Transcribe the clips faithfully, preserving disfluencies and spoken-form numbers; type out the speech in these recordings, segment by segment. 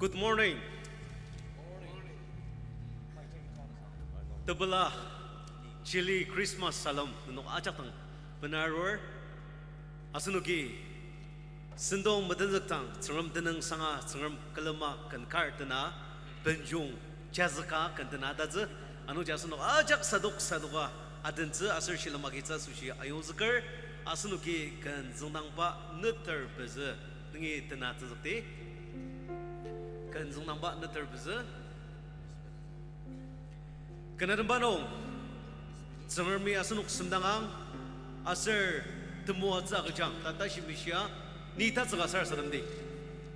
Good morning. Tepela chili Christmas salem nenok ajak dang benarur. Asenoki sentong metenzükdang Tsüngrem tenüng sanga Tsüngrem külema ken kar tena benjung jazüka ken tena tatsü. Anungji asenok ajak sadok sadoka adentsü aser shilem agitsü asoshi ayongzüker. Asenoki ken züngdangba neter pezü nungi tena tenzükdi. Ken züngdangba neter pezü. Ken atemba nung, Tsüngremi asenok semdangang, aser temoatsü agüjang, ta tashi mishia, ni tatsüka sarasademdi.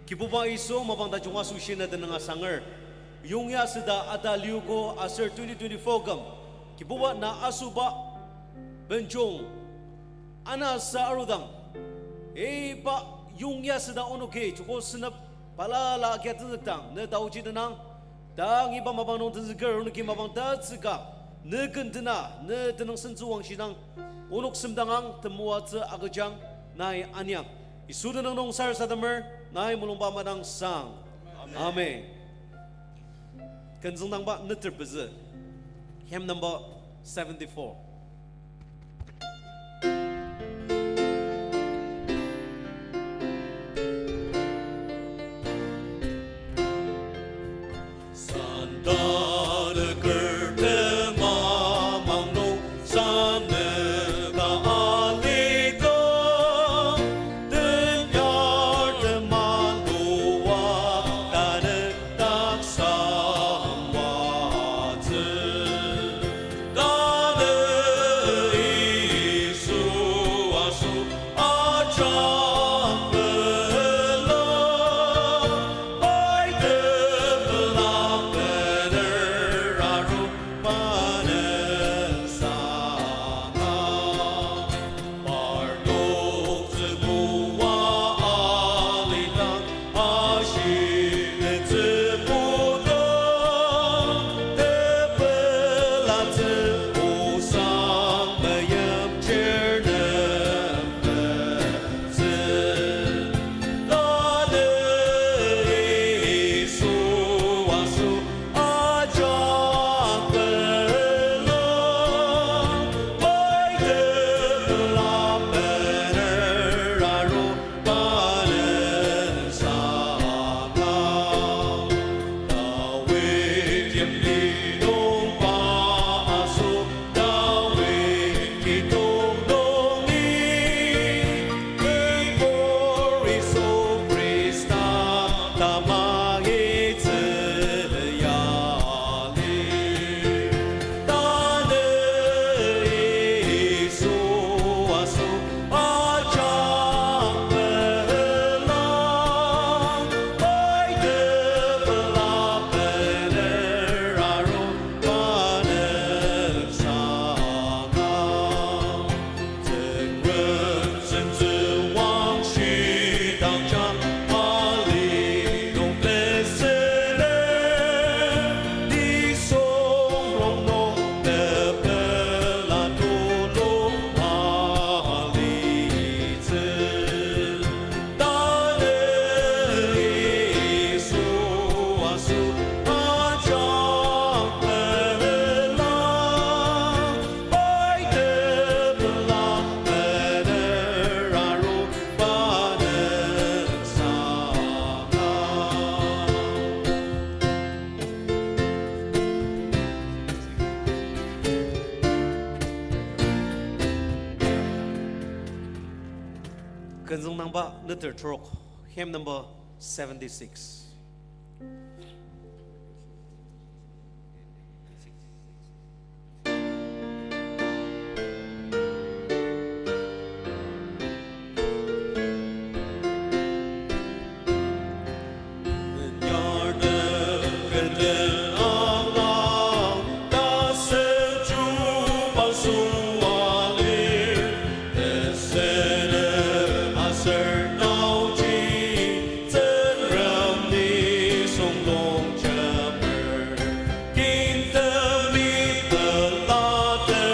Kibuba Yisu, mapang tajung asoshi na tenüng asanger. Yongya süda ata liuko aser twenty twenty-four küm. Kibuba na asoba benjung anasa arudang, iba yongya süda onoki joko senep balala agia tenzükdang ne taoji tenang. Tang iba mapang nung tenzüker onoki mapang tatsüka ne ken tena, ne tenüng sentsüwangshidang, onok semdangang temoatsü agüjang, nai aniang. Yisu tenüng nung sarasademer, nai mulungba madang sang. Amen. Ken züngdangba neter pezü. Hymn number seventy-four. Santa tekertem amang nung sanüka alidang, tenyar tema lua tanü taksang watsü. Tanü Yisu asoba ajak pela, pai tepela bener aru panen sanga. Parnok tsübua alidang, ashinen tsübudang, tepelatsü osang meyipchirnemetsü. Tanü Yisu asoba ajak pela, pai tepela bener aru panen sanga. Dawid yimli nung pa asoba Dawid kidong nungi, Kibur Yisu Khrista tamangitsü yali. Tanü Yisu asoba ajak pela, pai tepela bener aru panen sanga. Tsüngrem sentsüwangshi dang ja ali nung tesüle, nisung rongnung tepela tulung alitsü. Tanü Yisu asoba ajak pela, pai tepela bener aru panen sanga. Ken züngdangba neter trok, hymn number seventy-six. Pasua lir, tesenep aser naoji, Tsüngrem nisung longjemer. Kin temi pelatepang,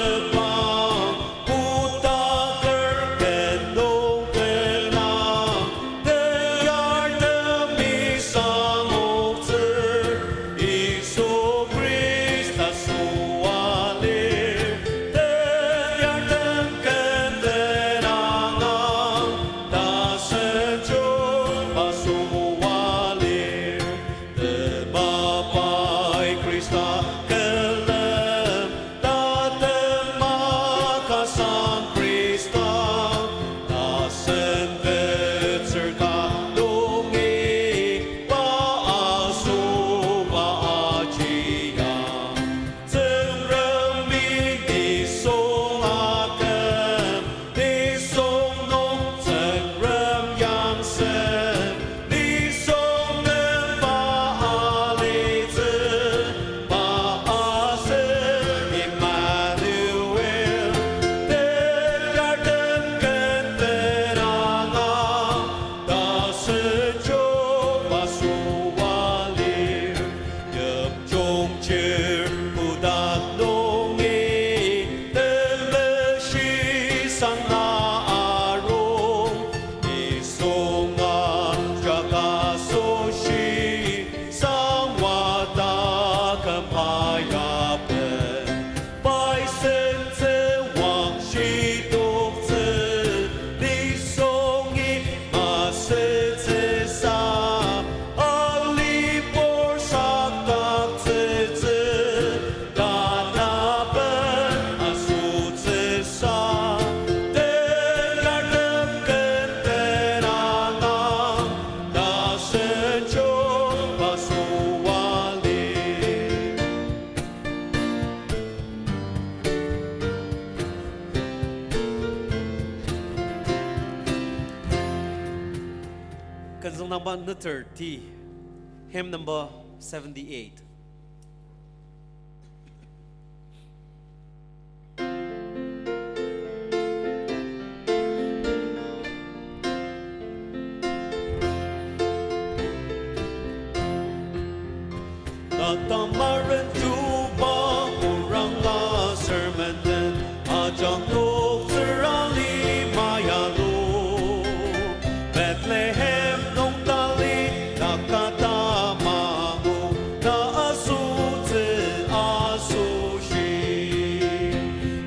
kotaker ken nung tenang, teyar temi sangoktsür, Yisu Khrista sua lir, teyar tem ken tenanga, tasen chuba sua lir. Temapai Khrista külem, tatema kasang Khrista, tasen tetsür ka nungi, pa asüba ajiang. Tsüngremi nisung aküm, nisung nung Tsüngrem yangsen, nisung nem pa alitsü, pa asü Emmanuel, teyar tem ken tenanga, tasen chuba sua lir. Yimjung chir kotak nungi, temeshi sangna arung, nisung ajak asoshi, sangwa taküm pa yapen. Pai sentsü wangshi toktsü, nisungi masütsüsa, alibur saktaktsütsü, tanaben asotsüsa, teyar tem ken tenanga, tasen chuba sua lir. Künzüng nangba neter ti, hymn number seventy-eight. Tatamaren chuba kurang la sermon den ajak toktsür alima yalu. Bethlehem nung tali takata mangu ta asotsü asoshi.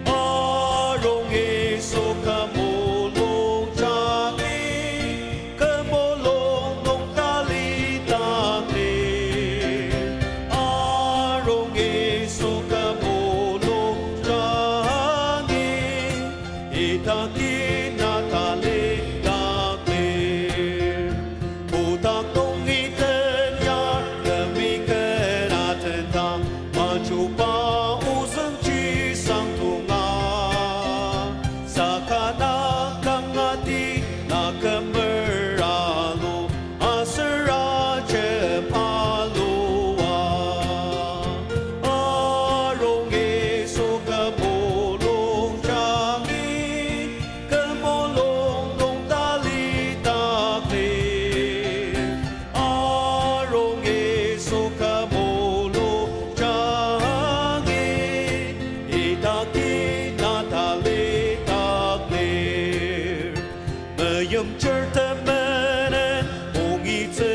Arung Yisu kü mulung jangi, kü mulung nung tali takli. Arung Yisu kü mulung jangi, idaki na tali takli. Kotak nungi tenyar, kemi kena tendang, majuba ozüng chisang tunga. Saka na kangati na kümer alu, aser ajep alua. Arung Yisu kü mulung jangi, kü mulung nung tali takli. Arung Yisu kü mulung jangi, idaki na tali taklir. Meimchir temenen ongitsü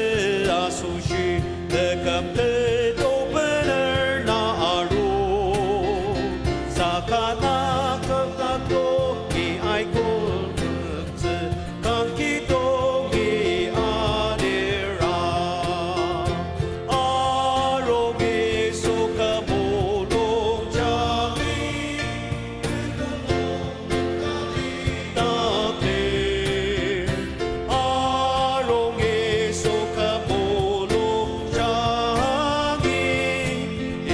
asoshi, teküm tetobener na aru. Saka na kümdaktoki aikul teptsü, kangki tongi alira. Arung Yisu kü mulung jangi, taklir. Arung Yisu kü mulung jangi,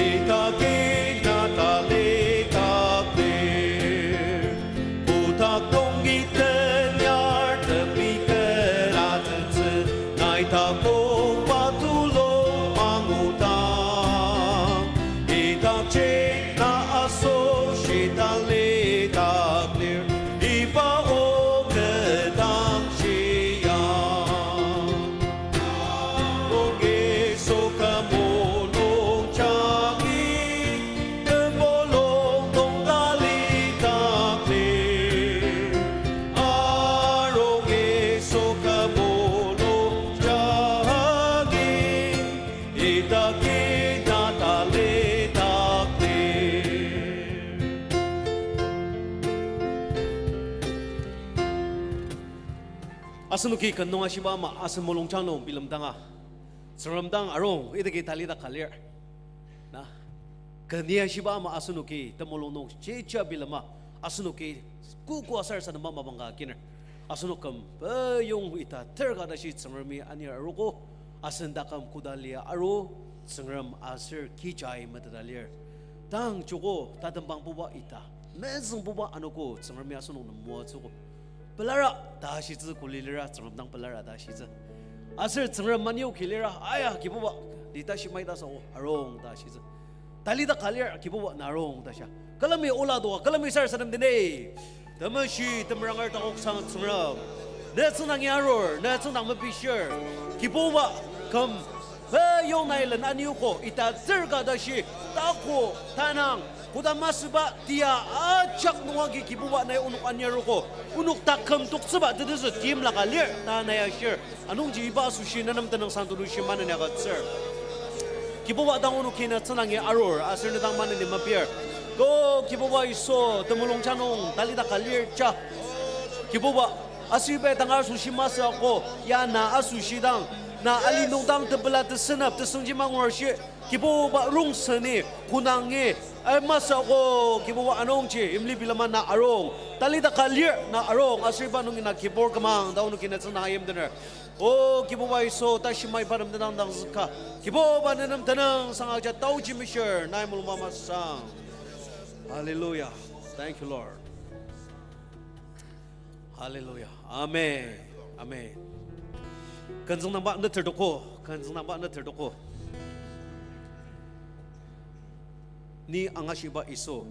idaki na tali taklir. Alidak lir iba o kü dang shia. Arung Yisu kü mulung jagi, temulung nung talidak lir. Arung Yisu kü mulung jagi, ita kina talidak lir. Asenoki ken nung ashiba ama asen mulungjang nung bilemdanga, Tsüngrem dang arung idaki talidak ka lir. Na, ken ni ashiba ama asenoki temulung nung shija bilema, asenoki kokoa sarasadema mapang ka akiner. Asenok küm peyong ita ter ka tashi Tsüngremi anir arogo, asen taküm koda lia aru, Tsüngrem aser kijai meteta lir. Tang joko tatembangbuba ita, mezüngbuba anogo Tsüngremi asenok nem moatsüogo. Pelara ta ashitsü kuli lira, Tsüngrem dang pelara ta ashitsü. Aser Tsüngrem manioki lira, aya, Kibuba, ni tashi maitasa o, arung ta ashitsü. Talidak ka lir, Kibuba, na arung ta shia. Külemi ola doa, külemi sarasadem dene. Temeshi temeranger takoksang Tsüngrem, ne tsüngdangi arur, ne tsüngdang mepishir. Kibuba, küm peyong nai len aniogo, ita ter ka tashi, tako, tanang, koda masüba tia ajak nung agi Kibuba nai onok aniarogo, onok taküm toktsüba tetezü timla ka lir ta nai ashir. Anungji iba asoshi nenem tenüngsang tetushi maneni agütsür. Kibuba dang onoki ne tsüngdangi arur, aser ne dang maneni mepir. Ko Kibuba Yisu, temulungjang nung talidak ka lir ja. Kibuba, asüba tangar asoshi masü ako, ya na asoshi dang, na ali nung dang tepela tesenep, tesüngji mangur shi, Kibuba rongsen ni, konangi, ai masü ako, Kibuba anungji, imli bilema na arung, talidak ka lir na arung, aser iba nungi na kibur kümang, ta onoki ne tsüngdang ayimdener. O Kibuba Yisu, tashi maiba nem tenang dang züka. Kibuba nenem tenüngsang aja taoji mishir, nai mulung mamasang. Hallelujah. Thank you, Lord. Hallelujah. Amen. Amen. Kenzüng nangba neter doko, kenzüng nangba neter doko. Ni angashiba Yisu.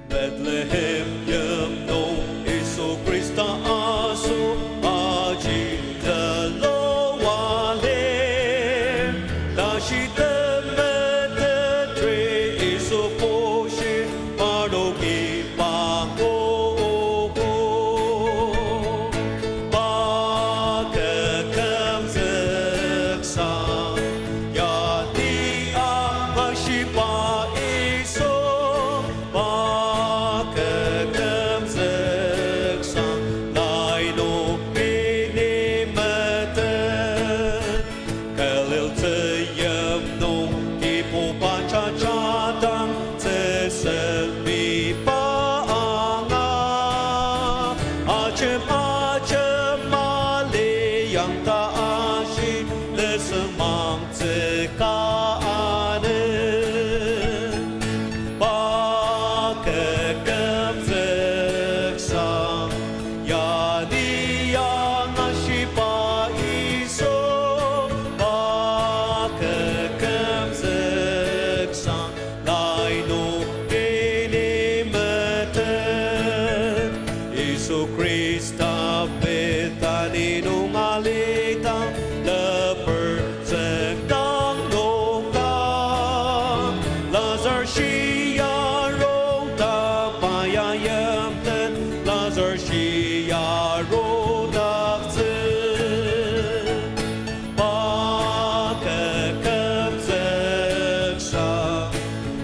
Bethlehem yim nung Yisu Khrista asoba aji teloa lir. Tashi temetetri Yisu pushir parnoki pa ogo. Pa kü kümzüksang, ya tia angashiba Yisu, pa kü kümzüksang, nai nung pini metet. Galil tzü yim nung Kibuba jajadang tzü semiba anga. Ajem ajem mali yang ta ashi, lesem ang tzü ka anü. Pa kü kümzüksang, ya ni angashiba Yisu, pa kü kümzüksang, nai nung pini metet. Yisu Khrista Bethani nung alidang, leper züngdang nokdang, Lazar shia rongdak pa ya yimtet, Lazar shia rongdaktsü. Pa kü kümzüksang,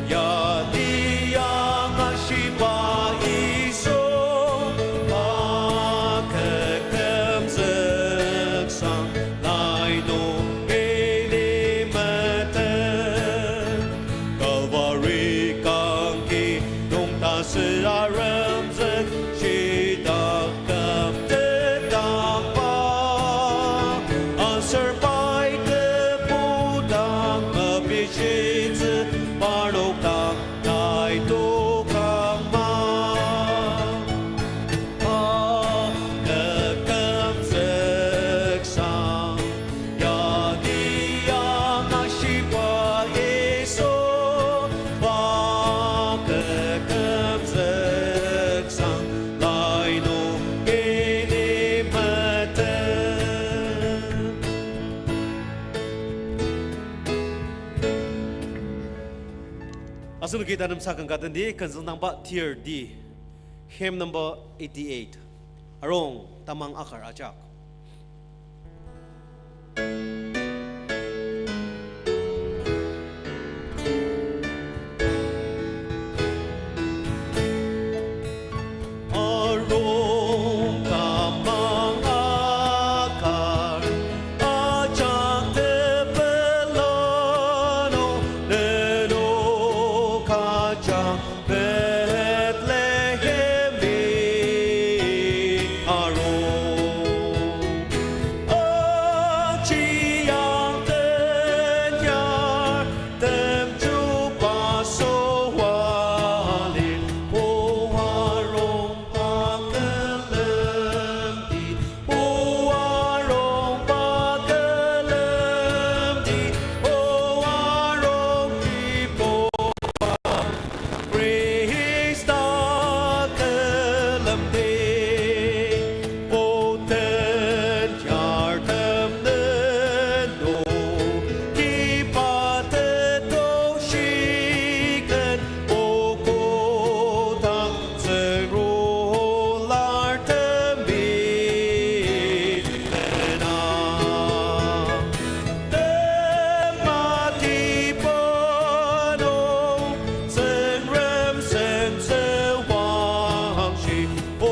ya ni angashiba Yisu, pa kü kümzüksang, nai nung pini metet. Kalvari kangki nung tasü aremzük shitak kümtetdakba, aser pai tebu dang mepishitsü parnok dang nai tokangma. Pa kü kümzüksang, Asenoki tanem sakang ka tendi, künzüngdangba tir D, hymn number eighty-eight. Arung tamang akar ajak. Arung tamang akar ajak tepela nung, nenok ajak Bethlehemi arung. Ajiang tenyar temjuba soa lir, o arungba külemdi, o arungba külemdi, o arung Kibuba Khrista külemdi, o tenyartem nenok kiba teto shiken, o kodang tsüngrular temi lena. Tematiba nung Tsüngrem sentsü wangshi, o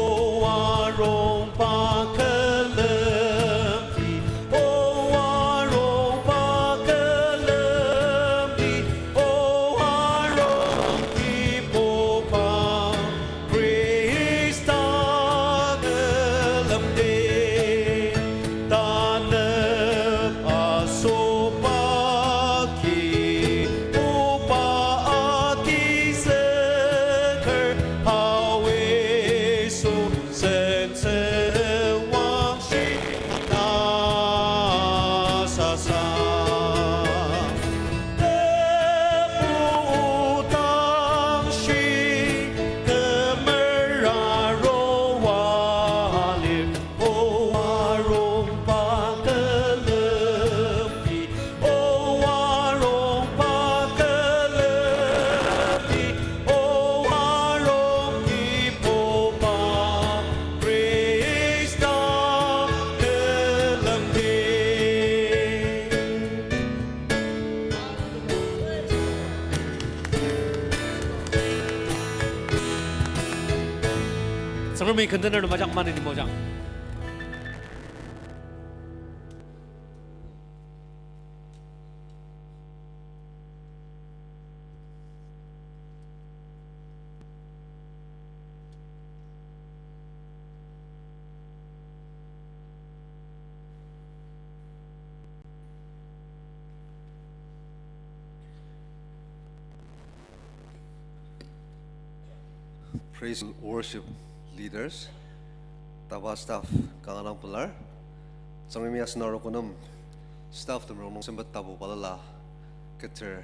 arungba külemdi, o arungba külemdi, o arung Kibuba Khrista külemdi. Tanep asoba Kibuba agizüker, Ao Yisu sentsü wangshi ta sasa. Tebu dangshi kümera roa lir, o arungba külemdi, o arungba külemdi, o arung Kibuba Khrista külemdi. Tsüngremi container nem ajak maneni mojang. Praise and worship leaders, taba staff kanga dang pelar. Tsüngremi asen arogo nem staff tem rongnung sempet tapu balala keter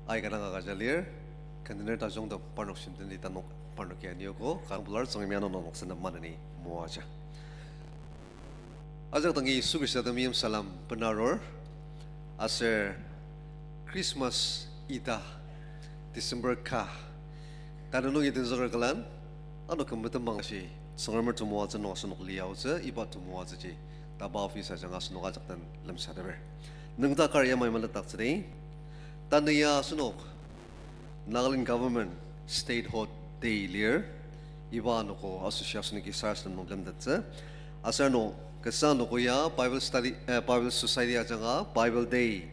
aika dang agüja lir. Container tajungtem parnok shimtenti tanok parnoki aniogo, kanga pelar. Tsüngremi ano noksa nem maneni moaja. Ajak dangi Yisu Khrista temeim salem benarur, aser Christmas ita December ka tanü nungi tenzüker külen, ano küm metem bang ashi Tsüngremer temoatsü nung asenok liaotsü, iba temoatsüji taba office ajanga asenok ajak den lemsateper. Nüngdak kar yamai meletdaktsüdi, tanü ya asenok Nagaland Government Statehood Day lir, iba anogo asoshi asenoki sarasadem nung lemtettsü. Aser ano kasa anogo ya Bible study, eh, Bible Society ajanga Bible Day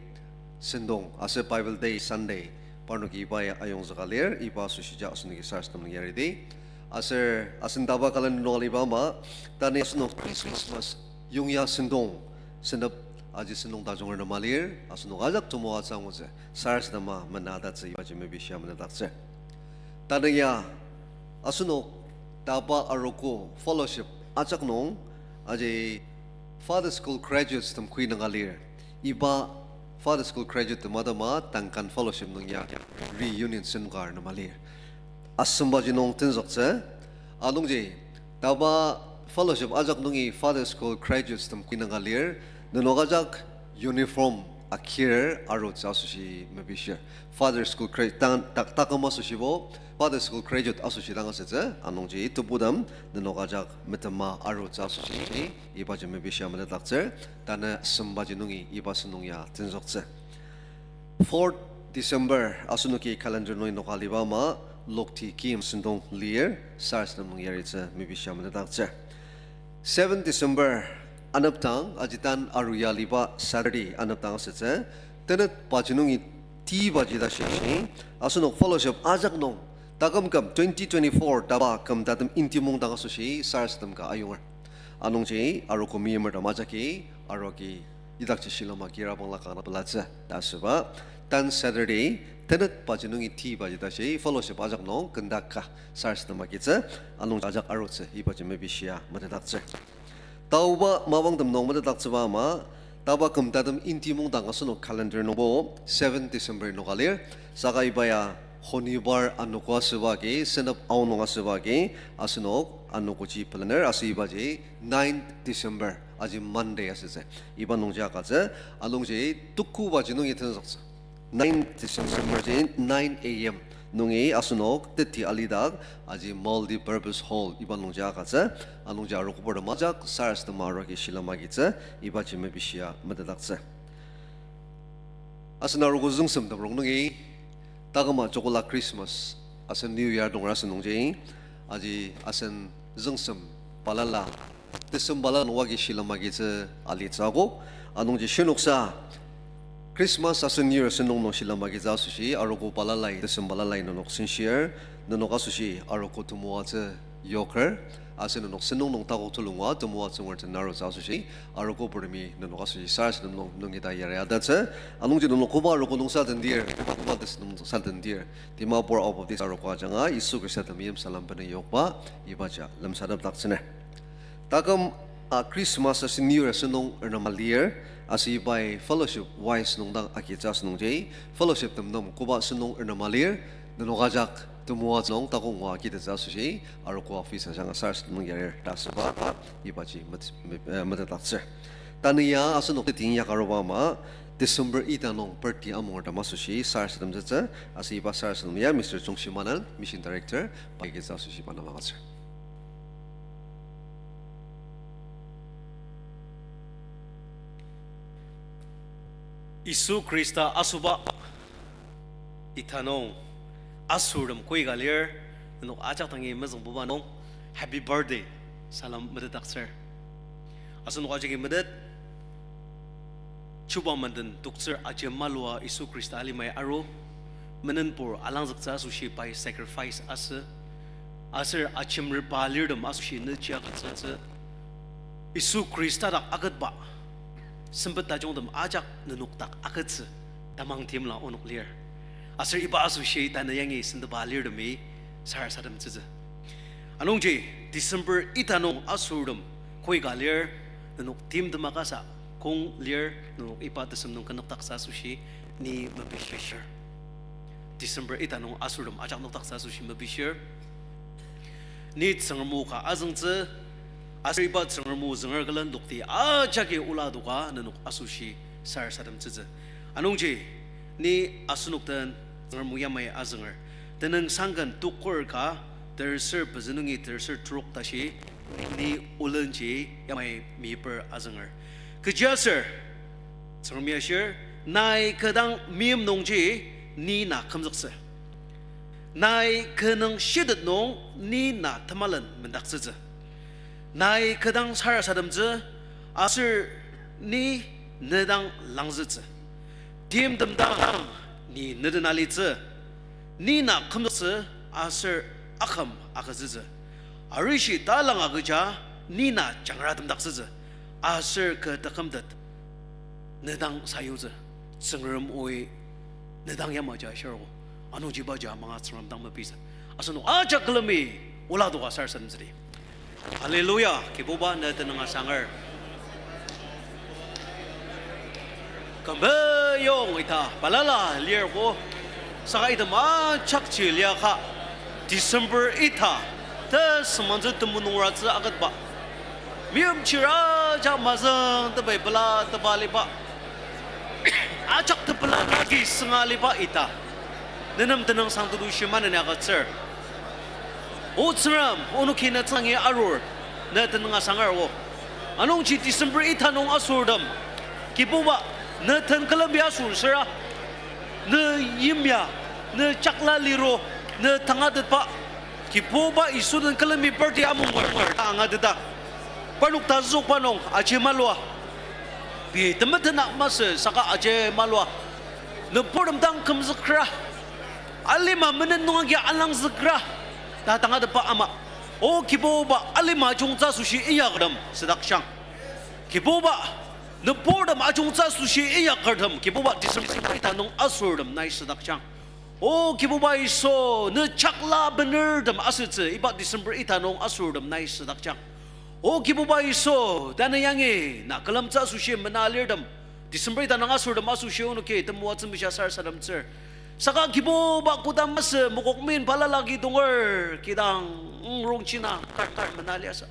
sentong aser Bible Day Sunday parnoki iba ya ayongzüka lir, iba asoshija asenoki sarasadem nung yaridi. Aser asen taba calendar nung aliba ama, tanü asenok Christmas yongya sentong senep aji sentong tajunger nem alir, asenok ajak temoatsü angutsü sarasadema menatatsü ibaji mepishia menetdaktsür. Tanü ya asenok taba arogo fellowship ajak nung aji Father School graduates tem kui nung alir. Iba Father School graduate tem atema Duncan fellowship nung ya reunion sengar nem alir. Asembaji nung tenzüktsü, anungji taba fellowship ajak nungi Father School graduates tem kui nung alir, nenok ajak uniform akir arutsü asoshi mepishir. Father School Gra-, tang, tak, taküm asoshibo, Father School Graduate asoshi dang asütsü, anungji tebutem, nenok ajak metema arutsü asoshi, ibaji mepishia metetdaktsür, tanü sembaji nungi iba sentong ya tenzüktsü. Fourth December, asenoki calendar nungi noka aliba ama, lokti kim sentong lir, sarasadem nung yaritsü mepishia metetdaktsür. Seven December, anepdang, aji tan aruya aliba Saturday, anepdang asütsü, tenet baji nungi ti baji tashi, asenok fellowship ajak nung, taküm küm twenty twenty-four taba küm tatem inti mungdang asoshi sarasadem ka ayunger. Anungji arogo meimertem ajaki, arogi idakji shilem agi rabangla kanga pelatsü ta asüba, tan Saturday, tenet baji nungi ti baji tashi fellowship ajak nung conduct ka sarasadem agitsü, anungji ajak arutsü ibaji mepishia metetdaktsür. Taoba mapangtem nung metetdaktsüba ama, taba küm tatem inti mungdang asenok calendar nungbo seven December inoka lir, saka iba ya honibar anogo asüba agi, senep aonung asüba agi, asenok anogoji pelaner aser ibaji ninth December, aji Monday asütsü. Iba nungji akatsü, anungji tuku baji nungi tenzüktsü. Ninth December ji nine A M nungi asenok teti alidak aji multi-purpose hall iba nungji akatsü, anungji arogo purtem ajak sarasadema arogi shilem agitsü, ibaji mepishia metetdaktsü. Asen arogo züngsem temrong nungi, taküma jokola Christmas, asen New Year nung asen nungji, aji asen züngsem balala, tesem balala nung agi shilem agitsü alitsü akok, anungji shinoksa, Christmas aser New Year sentong nung shilem agitsü asoshi, arogo balalai, tesem balalai nenok senshir, nenok asoshi arogo temoatsü yoker, aser nenok sentong nung takok tulungba temoatsü ngunger tenarutsü asoshi, arogo purtemi nenok asoshi sarasadem nung nungi ta yari atatsü, anungji nenok koba arogo nung sadendir, koba tesem nung sadendir, Dimapur Ao Baptist Arogo ajanga Yisu Khrista temeim salem bena yokba, ibaji lemsatepdaktsüner. Taküm a Christmas aser New Year sentong renema lir, aser ibai fellowship wise nung dang agitsü asünungji, fellowship tem nem koba sentong renema lir, nenok ajak temoatsü nung takok ngua agitetsü asoshi, arogo office ajanga sarasadem nung yarir ta asüba, ibaji met-, met-, eh, metetdaktsür. Tanü ya asenok teti inyaka aruba ama, December ita nung birthday amungertem asoshi sarasademtsütsü, aser iba sarasadem ya Mister Chungshi Manan, Mission Director, pa agitsü asoshi pa nem agütsür. Yisu Khrista asoba ita nung asortem koi ka lir, nenok ajak dangi mezüngbuba nung happy birthday salem metetdaktsür. Asenok ajaki metet, chuba menden toktsür ajemalua Yisu Khrista alimai aru, menenpur alangzüktsü asoshi pai sacrifice asü, aser ajemrepa lirtem asoshi nüjia agütsütsü, Yisu Khrista dak agütba sempet tajungtem ajak nenok dak agütsü tamang timla onok lir. Aser iba asoshi tanü yangi sentepa lirtemi sarasademtsütsü. Anungji December ita nung asortem koi ka lir, nenok timtem akasa kong lir, nenok iba tesem nung kenokdaktsü asoshi ni mepishir. December ita nung asortem ajak nokdaktsü asoshi mepishir. Ni Tsüngrem o ka azüngtsü, aser iba Tsüngrem o zünger külen lokti ajaki ola adoka nenok asoshi sarasademtsütsü. Anungji, ni asenok den Tsüngrem o yamai azünger. Tenüngsang ken tukur ka, terser pezü nungi terser trok tashi, ni olenji yamai meyiper azünger. Kechiaser, Tsüngremi ashir, nai kü dang meim nungji ni na kümzüktsü. Nai kü nung shitet nung ni na temelen mendaktsütsü. Nai kü dang sarasademtsü, aser ni ne dang langzütsü. Timtem dang ni ne den alitsü. Ni na kümzüktsü aser aküm agütsütsü. Arishi talang agüja ni na jangratemdaktsütsü. Aser kü takümtet ne dang sayutsü. Tsüngrem oi ne dang yamaji ashirogo. Anungji ibaji amanga Tsüngrem dang mepitsü. Asenok ajak külemi ola adoka sarasademtsüdi. Hallelujah, Kibuba ne tenüng asanger. Kümbayong ita balala lirko, saka item ajakji liaka, December ita, tesüngmangtsü temenung ratsü aketba, meimchir ajak mazüngtepai pela teba aliba, ajak tepela nagi sünga aliba ita, nenem tenüngsang tetushi maneni agütsür. O Tsüngrem, onoki ne tenangi arur, ne tenüng asangar o. Anungji December ita nung asürtem, Kibuba, ne den külembi asür süra, ne yimya, ne jakla liro, ne tangatetba, Kibuba Yisu den külembi party amunger ta angateta, parnok tazükba nung aji malua, pei temetena masü saka aji malua, nüburtem dang kümzükra, alima menen nung agi alangzükra ta tangatetba ama. O Kibuba, alima ajungtsü asoshi inyakertem südakjang. Kibuba, nüburtem ajungtsü asoshi inyakertem, Kibuba, December ita nung asürtem nai südakjang. O Kibuba Yisu, ne jakla benertem asütsü iba December ita nung asürtem nai südakjang. O Kibuba Yisu, tanü yangi na külemtsü asoshi mena alirtem, December ita nung asürtem asoshi onoki temoatsü mishia sarasademtsür. Saka Kibuba, kodang masü mokokmin balala agi tonger kidang, mm, rongchina kar, kar mena liasü.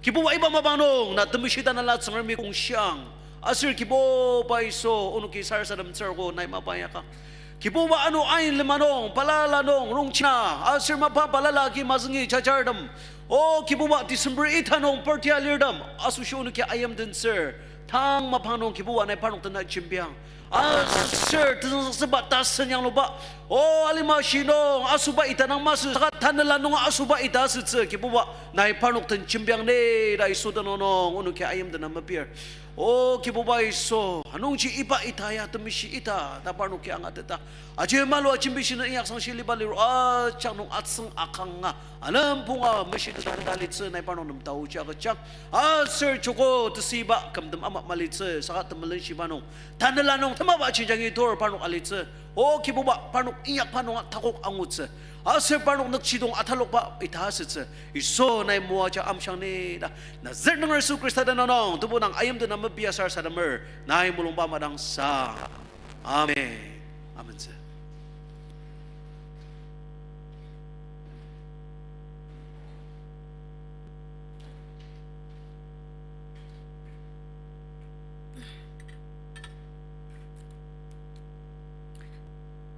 Kibuba, iba mapang nung na Temeshi Tanela Tsüngremi kongshiang. Aser Kibuba Yisu, onoki sarasademtsür ko nai mapang yakang. Kibuba, ano ain lima nung, balala nung rongchina, aser mapa balala agi mazüngi jajartem, O Kibuba, December ita nung party alirtem asoshi onoki ayimdentsür. Tang mapang nung Kibuba, nai parnok dena jembiang. Aser tenzüksüba tasen yangluba, o alima shi nung asoba ita dang masü saka tanela nung asoba ita asütsü Kibuba, nai parnok den jembiang ni ta Yisu tenüng nung onoki ayimdena mepir. O Kibuba Yisu, anungji iba ita ya temeshi ita ta parnoki angateta, aji malua jembishi nü inyaksangshi liba liro ajak nung atsüng akanga, anempunga meshiteta alitsü nai parnok nem taoji agüjang. Aser joko tesüiba kümtem ama malitsü saka temelenshiba nung, tanela nung temaba jenjangi tur parnok alitsü. O Kibuba, parnok inyakba nunga takok angutsü, aser parnok nükjidong atalokba ita asütsü Yisu nai moaja amshang ni ta Nazaret nunger Yisu Khrista tenüng nung tebudang ayimdena mepia sarasademer nai mulungba madang sa. Amen. Amentsü.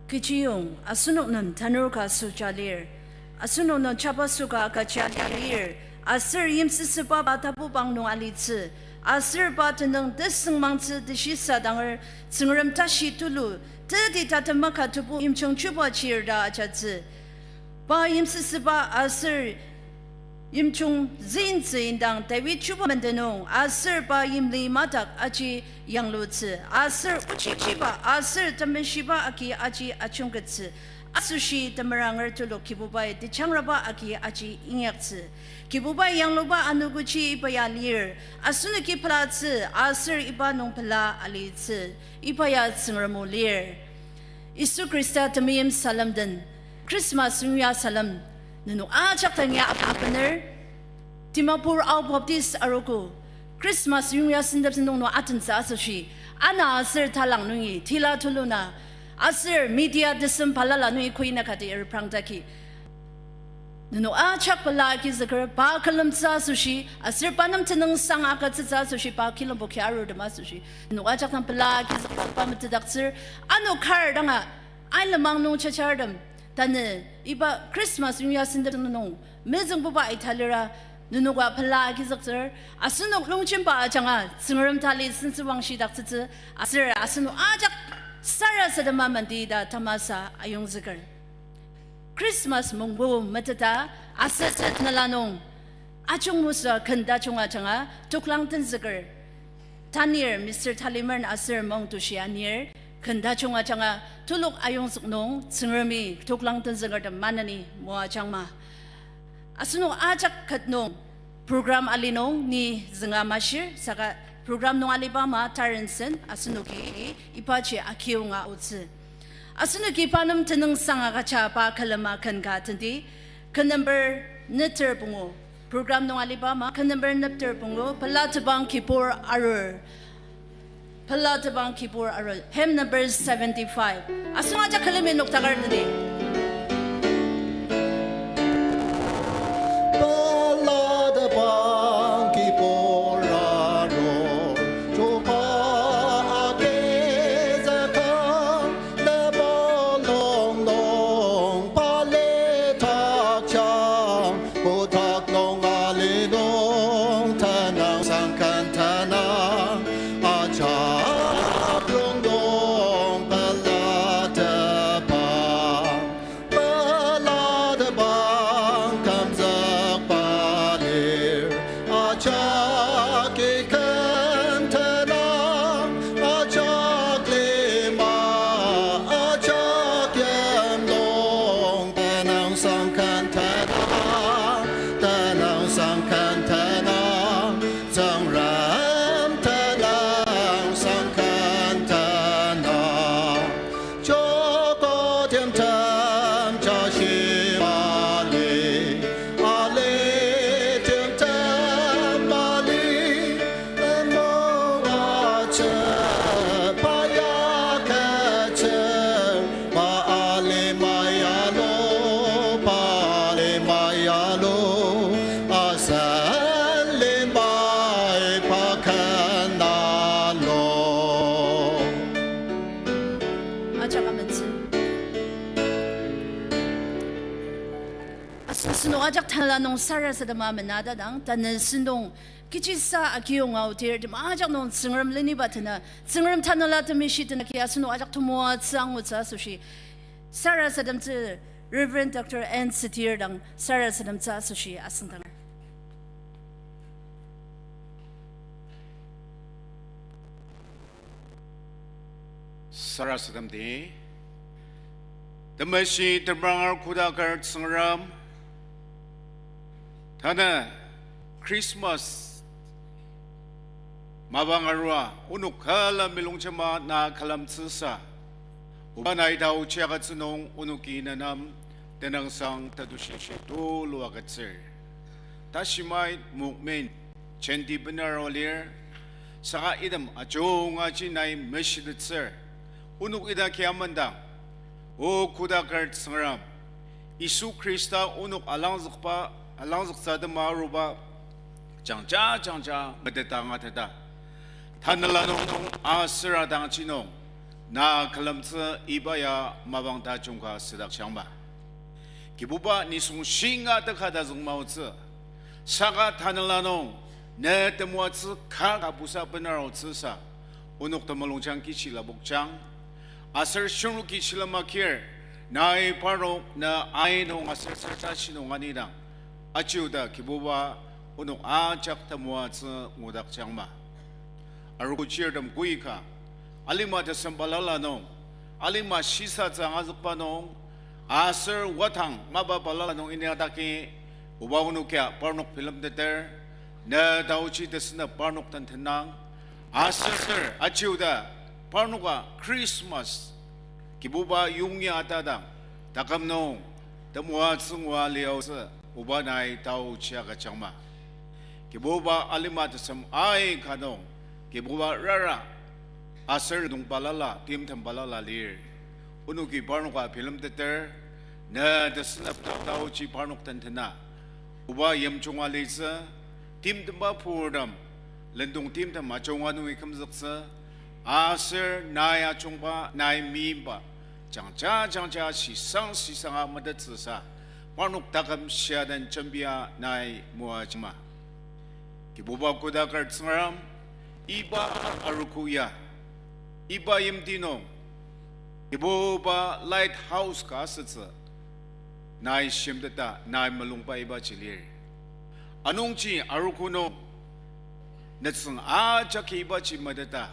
Kechiyong asenok nem tanur ka süja lir, asenok nem jabaso ka agüja lir, aser yimsüsüba ba tapubang nung alitsü, aser pa tenüng tesüngmangtsü teshisadanger, Tsüngrem tashi tulu, teti tatem maka tebu yimjung chuba chir ta ajatsü. Pa yimsüsüba aser yimjung züintsü indang David chuba menden nung, aser pa yimli madak aji yanglutsü, aser ochichiba aser temeshiba agi aji ajungkettsü, asoshi temeranger tulu Kibubai tejangraba agi aji inyaktsü. Kibubai yangluba anogoji iba ya lir, asenoki pelatsü aser iba nung pela alitsü, iba ya Tsüngrem o lir. Yisu Khrista temeim salem den, Christmas yongya salem, nenok ajak dang ya ap-, apener, Dimapur Ao Baptist arogo, Christmas yongya sentep sentong nung atentsü asoshi, ana aser talang nungi, tila tuluna, aser media tesem balala nungi koina kati erprang daki, nenok ajak pela agizüker, pa külemtsü asoshi, aser pa nem tenüngsang agütsütsü asoshi, pa kilembo ki arurtem asoshi, nenok ajak dang pela agizüker pa metetdaktsür, ano kar danga, ailemang nung jajartem, tanü iba Christmas yongya sentep nung, mezüngbuba ita lira, nenoka pela agizüktsür, asenok longjemba ajanga, Tsüngrem tali sentsüwangshidaktsütsü, aser asenok ajak sarasadema mandi ta tamasa ayongzüker. Christmas mungbu meteta, aser tanela nung, ajungmesüa ken tajung ajanga, toklang tenzüker. Tanir Mister Talimer aser Mongtushi anir, ken tajung ajanga, telok ayongzük nung, Tsüngremi toklang tenzükertem maneni moajangma. Asenok ajak ket nung, program ali nung ni zünga mashir, saka program nung aliba ama tarensen, asenoki ibaji akiunga otsü. Asenoki pa nem tenüngsang agüja pa külema ken ka tenti, ken number neter pungu. Program nung aliba ama ken number neter pungu, Pelatebang Kibur Arur. Pelatebang Kibur Arur. Hymn number seventy-five. Asenok ajak külemi noktakar tenti. Pelatebang kibur arur, chuba agi zaka Ajak tanela nung sarasadema mena tadang, tanü sentong kechisa akiyonga otir, tem ajak nung Tsüngrem leniba tena, Tsüngrem tanela temeshi tena ki asenok ajak temoatsü angutsü asoshi sarasademtsü Reverend Doctor N Sitir dang sarasademtsü asoshi asüngdanger. Sarasademdi. Temeshi tebranger kodaker Tsüngrem, tanü Christmas mapang arua onok külemi longjem na külemtsüsa, oba nai taochi agütsü nung onoki nenem tenüngsang tetushi shi tulu agütsür. Tashimai mokmen jenti bener alir, saka item ajunga ji nai meshitettsür. Onok idaki amendang, O kodaker Tsüngrem, Yisu Khrista onok alangzükba, alangzüktsü atema aruba, jangja jangja metetdang ateta, tanela nung aser adangji nung na külemtsü iba ya mapang tajung ka südakjangma. Kibuba, nisung shinga teka tazüng maotsü, saka tanela nung ne temoatsü ka ka busa bener aotsüsa, onok temulungjang kichi lapokjang. Aser shirnoki shilem akir, nai parnok ne ai nung aser sür tashi nung anidang, ajiuda Kibuba, onok ajak temoatsü ngudakjangma. Arogo chirtem koika, alima tesem balala nung, alima shisatsü angazükba nung, aser watang mapa balala nung inyakdaki, oba onokia parnok bilemteter, ne taochi tesenep parnok den tenang, aser ajiuda parnoka Christmas Kibuba yongya atadang, taküm nung temoatsü ngua liaotsü, oba nai taochi agüjangma. Kibuba, alima tesem aika nung, Kibuba, rara aser nung balala, timtem balala lir. Onoki parnoka bilemteter, ne tesenep taochi parnok den tena, oba yimjunga litsü, timtemba purtem, lendong timtem ajunga nungi kümzüktsü, aser nai ajungba, nai meimba, jangja jangja shisang shisanga metettsüsa, parnok taküm shia den jembia nai moajangma. Kibuba, kodaker Tsüngrem, iba arogo ya, iba yimti nung, Kibuba, lighthouse ka asütsü nai shimteta nai mulungba ibaji lir. Anungji arogo nung nütsüng ajaki ibaji meteta,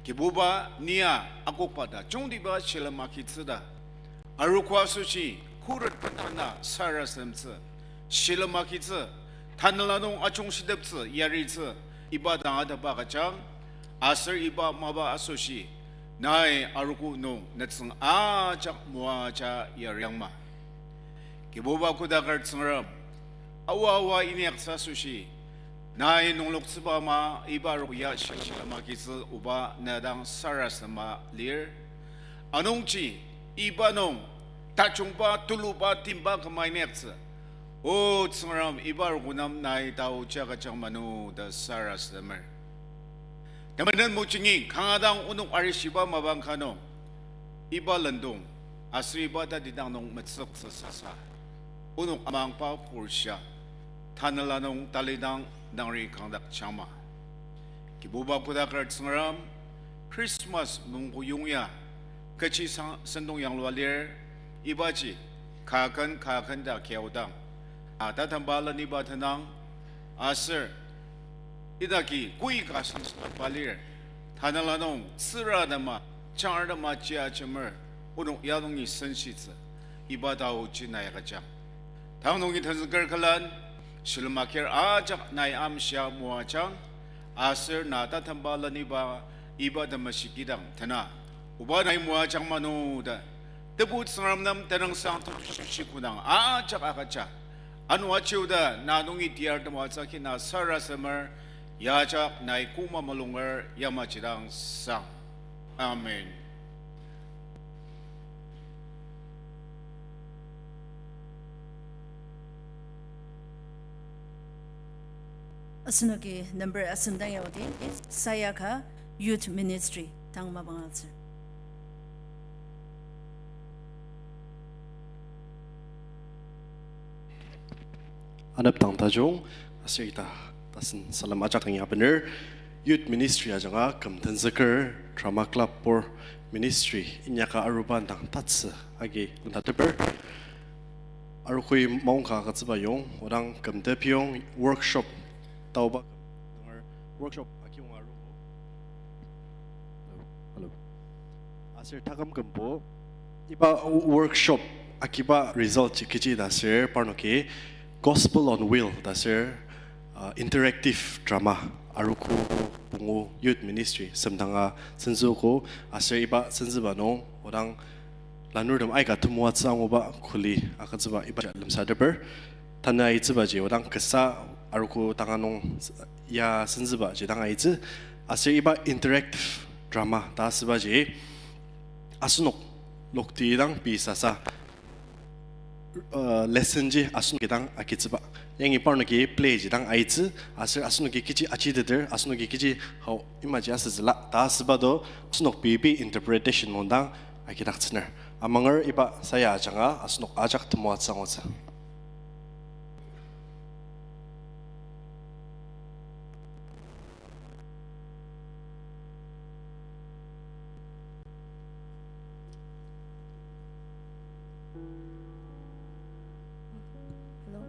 Kibuba, nia akokba tajungtiba shilem agitsü ta, arogo asoshi khuret bendang na sarasademtsü, shilem agitsü, tanela nung ajungshiteptsü yaritsü, iba dang ataba agüjang, aser iba mapa asoshi nai arogo nung nütsüng ajak moaja yariangma. Kibuba, kodaker Tsüngrem, aoa aoa inyaktsü asoshi nai nungloktsüba ama iba arogo ya shilem agitsü, oba, ne dang sarasadema lir. Anungji iba nung tajungba, tuluba, timba küma inyaktsü, O Tsüngrem, iba arogo nem nai taochi agüjang manu ta sarasademer. Temenen mojingi kanga dang onok arishiba mapang ka nung, iba lendong aser iba tatidang nung metsüktsü sasa, onok amangba porshia, tanela nung talidang nangri kangdakjangma. Kibuba, kodaker Tsüngrem, Christmas mungko yongya, kechi sang sentong yanglua lir, ibaji kaken kaken ta kiaodang, a tatemba leniba tenang, aser idaki koika sentsüba lir, tanela nung tsüratema, jangartema chia jemer, onok ya nungi senshitsü, iba taochi nai agüjang. Tang nungi tenzüker külen, shilem akir ajak nai amshia moajang, aser na tatemba leniba iba temeshi kidang tena, oba nai moajang manu ta, Tebu Tsüngrem nem tenüngsang tetushi kidang ajak agüja. Ano achiuda na nungi tiar temoatsü ki na sarasademer, ya ajak nai koma mulunger yamaji dang sang. Amen. Asenoki number asüngdang yaodi, Sayaka Youth Ministry, tang mapang atsür. Anepdang tajung, aser ita tasen salem ajak inyabener, Youth Ministry ajanga küm tenzüker, Drama Club pur Ministry inyaka aruba indang tatsü agi lemsateper. Arogoi maongka agütsüba yong, odang kümtepiyong workshop taoba küm, nunger workshop akiyonga aru. Hello. Aser taküm kümbo, iba workshop agiba result ji kechi ta aser parnoki Gospel on Wheel ta aser, uh, interactive drama arogo pungu Youth Ministry semdanga senzüogo aser iba senzüba nung odang lanurtem aika temoatsü anguba kuli agütsüba iba lemsateper. Tanü aitsübaji odang kasa arogo tanga nung ya senzübaji dang aitsü. Aser iba interactive drama ta asübaji asenok lokti dang pei sasa, uh, lesson ji asenoki dang agitsüba. Yangi parnoki play ji dang aitsü, aser asenoki kechi achiteter, asenoki kechi hao imaji asütsüla ta asüba do, asenok pei pei interpretation nung dang agidaktsüner. Amanger iba saya ajanga asenok ajak temoatsü angutsü. Hello?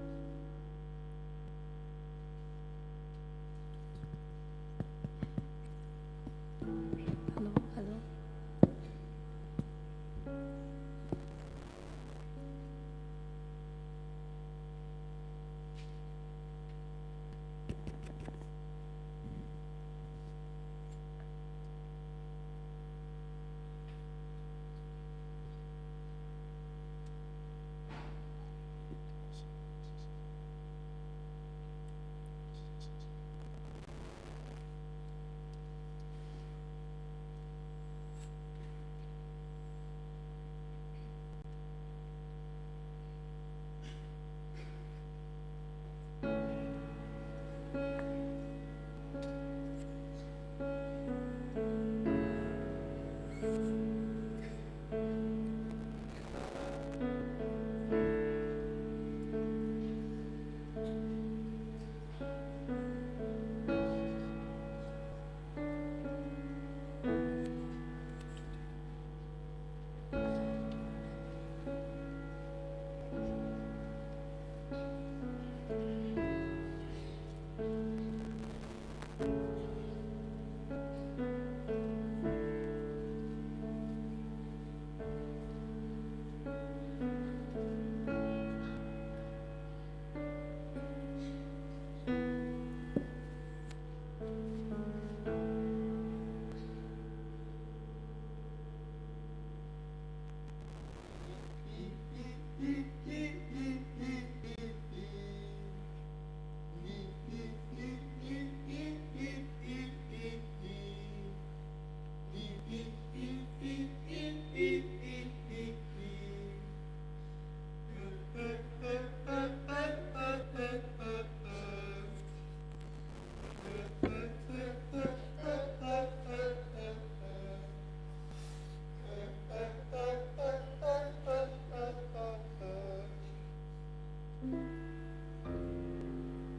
Hello, hello.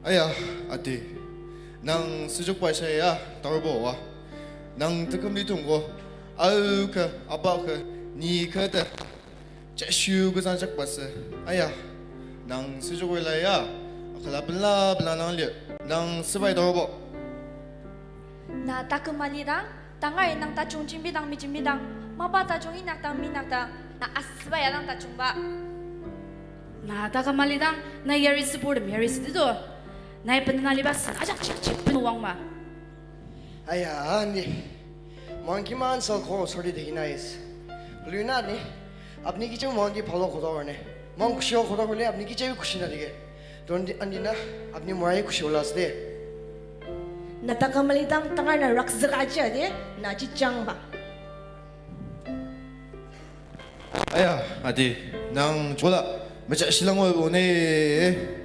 Aya, ati. Nang süjokba shia, tarubo wa. Nang tekümli tongko. Au ka, aba ka, ni ka ta. Jashu kuzang jakbasü. Aya, nang süjokla ya, akala pela pela nang lir. Nang sübai tarubo. Na taküm alidang, tangar nang tajung jembidang mejembidang, mapa tajung inyakdang minyakdang, na asüba ya dang tajungba. Na taküm alidang, na yari süburtem yari südi do. Nai benena liba sen ajak chikchik benu wangma. Aya, ani. Moang kiman sal ko sorti degi nais. Luna ni, apni kicheng moang ki palo kotor ne. Moang kushio kotor kule apni kicheng kushina degi. Don di, ani na, apni morai kushio la sde. Na taküm alidang tangar na rakzüka aji ade, na jijangba. Aya, ati, nang chola, mecha shilang wa bone.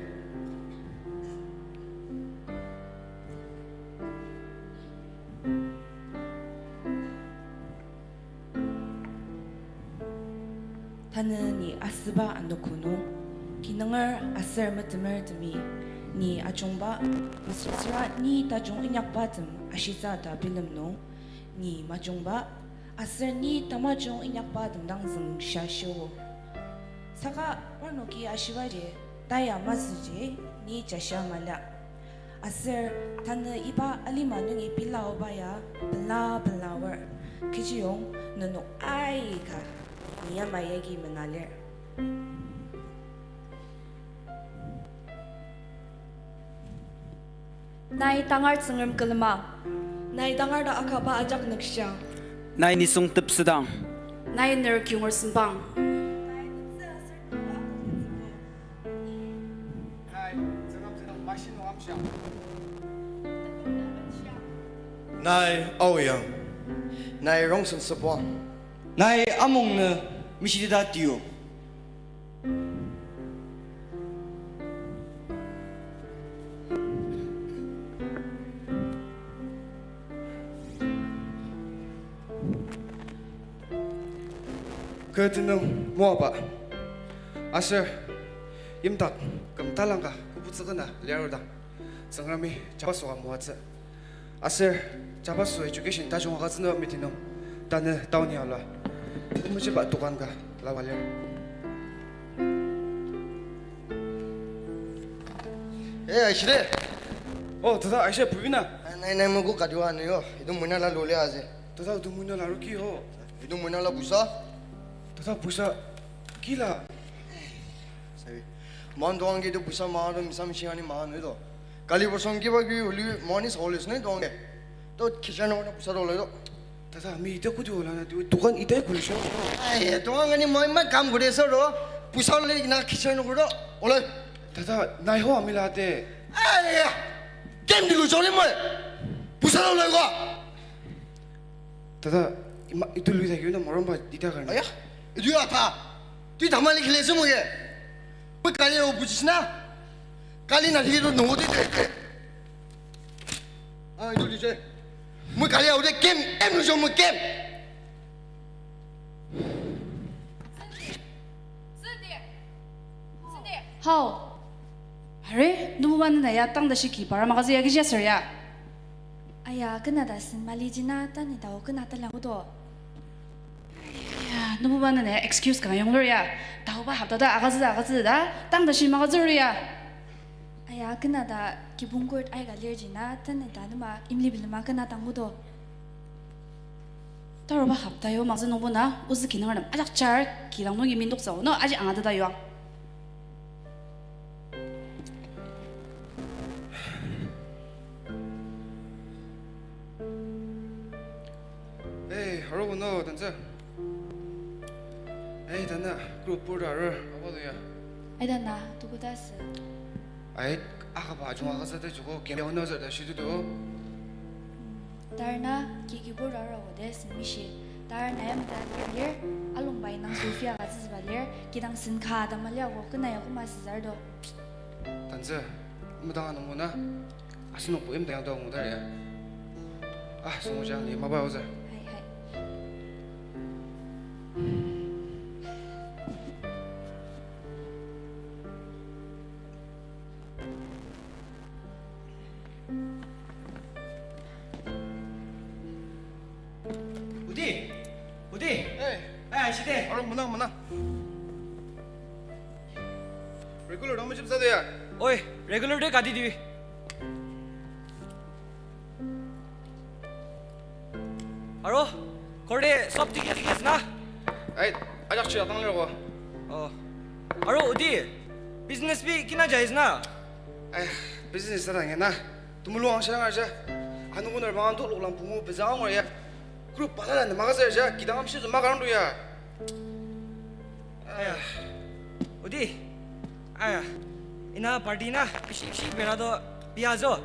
Tanü ni asüba anogo nung, Kinunger aser metemertemi, ni ajungba, mesüra ni tajung inyakbatem ashitsü ta bilem nung, ni majungba, aser ni tamajung inyakbatem dang züngshia shio. Saka parnoki ashibaji, taya masüji, ni jashia mali. Aser tanü iba alima nungi pelaoba ya pela pelaoer. Kechiyong nenok aika ni yamai yagi menalir. Nai tangar Tsüngrem külema. Nai tangar ta akaba ajak nükshia. Nai nisung tepsedang. Nai ner kiyonger sempang. Nai aoyang. Nai rongsen sübang. Nai among nü mishitida tiyu. Kü tenüng moaba. Aser yimdak küm talangka küboktsü kena liarudang, Tsüngremi jabasoa moatsü. Aser jabaso education tajung agütsü nung meeting nung tanü taoni aola, mechiba dokan ka laba lir. Eh, Aishide. Oh, tata Aisha, pubina. Nai, nai, moko kadiwa nü yo. Idu muna la lule aze. Tata idu muna la ruki ho. Idu muna la pusa. Tata pusa kila. Sabi. Man doang ke idu pusa ma do misam shingani ma nü do. Kali bosong kiba ki uli mani sa olis nü doang ke. To kichar nü pusa do le do. Tata, ami ita kudi ola na, tu, dokan ita kuli sho. Ai, dokan kani moi ma kam kuri so ro. Pusa le na kichar no kuro. Ola. Tata, nai ho ami la te. Ai, ya. Kem dilu joli moi. Pusa lo le ko. Tata, ima, itu lui ta kiuna moromba ita karna. Aya, itu ya ta. Tu tamali kile se mo ye. Moi kali o buji sina. Kali na digi ro no te te. Ah, itu lije. Moi kali au de kem, em lu jong moi kem. Hao. Are, nububa nena ya tang da shiki para magazi ya gija ser ya. Aya, kena da sen mali jina, tani tao kena talang udo. Ya, nububa nena excuse kanga yonglur ya. Taoba hapta da agazü agazü da, tang da shi magazü ya. Aya, kena da kibong court aika lir jina, tani ta nema imli bilema kena tangu do. Taruba hapta yo magazü nungbo na, ozü kinungertem ajak char, kilang nungi mindok zao, no, aji anga da yuang. Hey, arogo no, tantsü. Hey, tanü, group pur da arur, awa do ya. Ai, tanü, tuku ta sü. Ai, akaba ajung aka sa ta joko, kemi ono sa ta shi tu do. Tar na, ki ki pur da arur awa de, sen mishi. Tar na yam ta lir, along bai nang Sofia ka tsü ba lir, kidang sen ka da mali awa, kena ya kuma sü zar do. Tantsü, medang anung mo na. Asenok bo imdang dang ngudar ya. Ah, sungujang ni mapa ozar. Hai, hai. Udi! Udi! Hey! Hey, Aishide! Aro, mena, mena. Regular dang mejep sade ya? Oi, regular de kati dibi. Aro, kore sob tiki tiki na? Ai, ajak chira tang lir ko. Oh. Aro, Udi, business bi kina jais na? Ai, business ta dang ya na. Temulung angshidang aja. Anung kunar bang antuk loklang pungu pezang angur ya. Group balala ne makazer ja, kidang amshi zü makarang tu ya. Aya. Udi. Aya. Ina party na, bishi bishi bera do biya zo.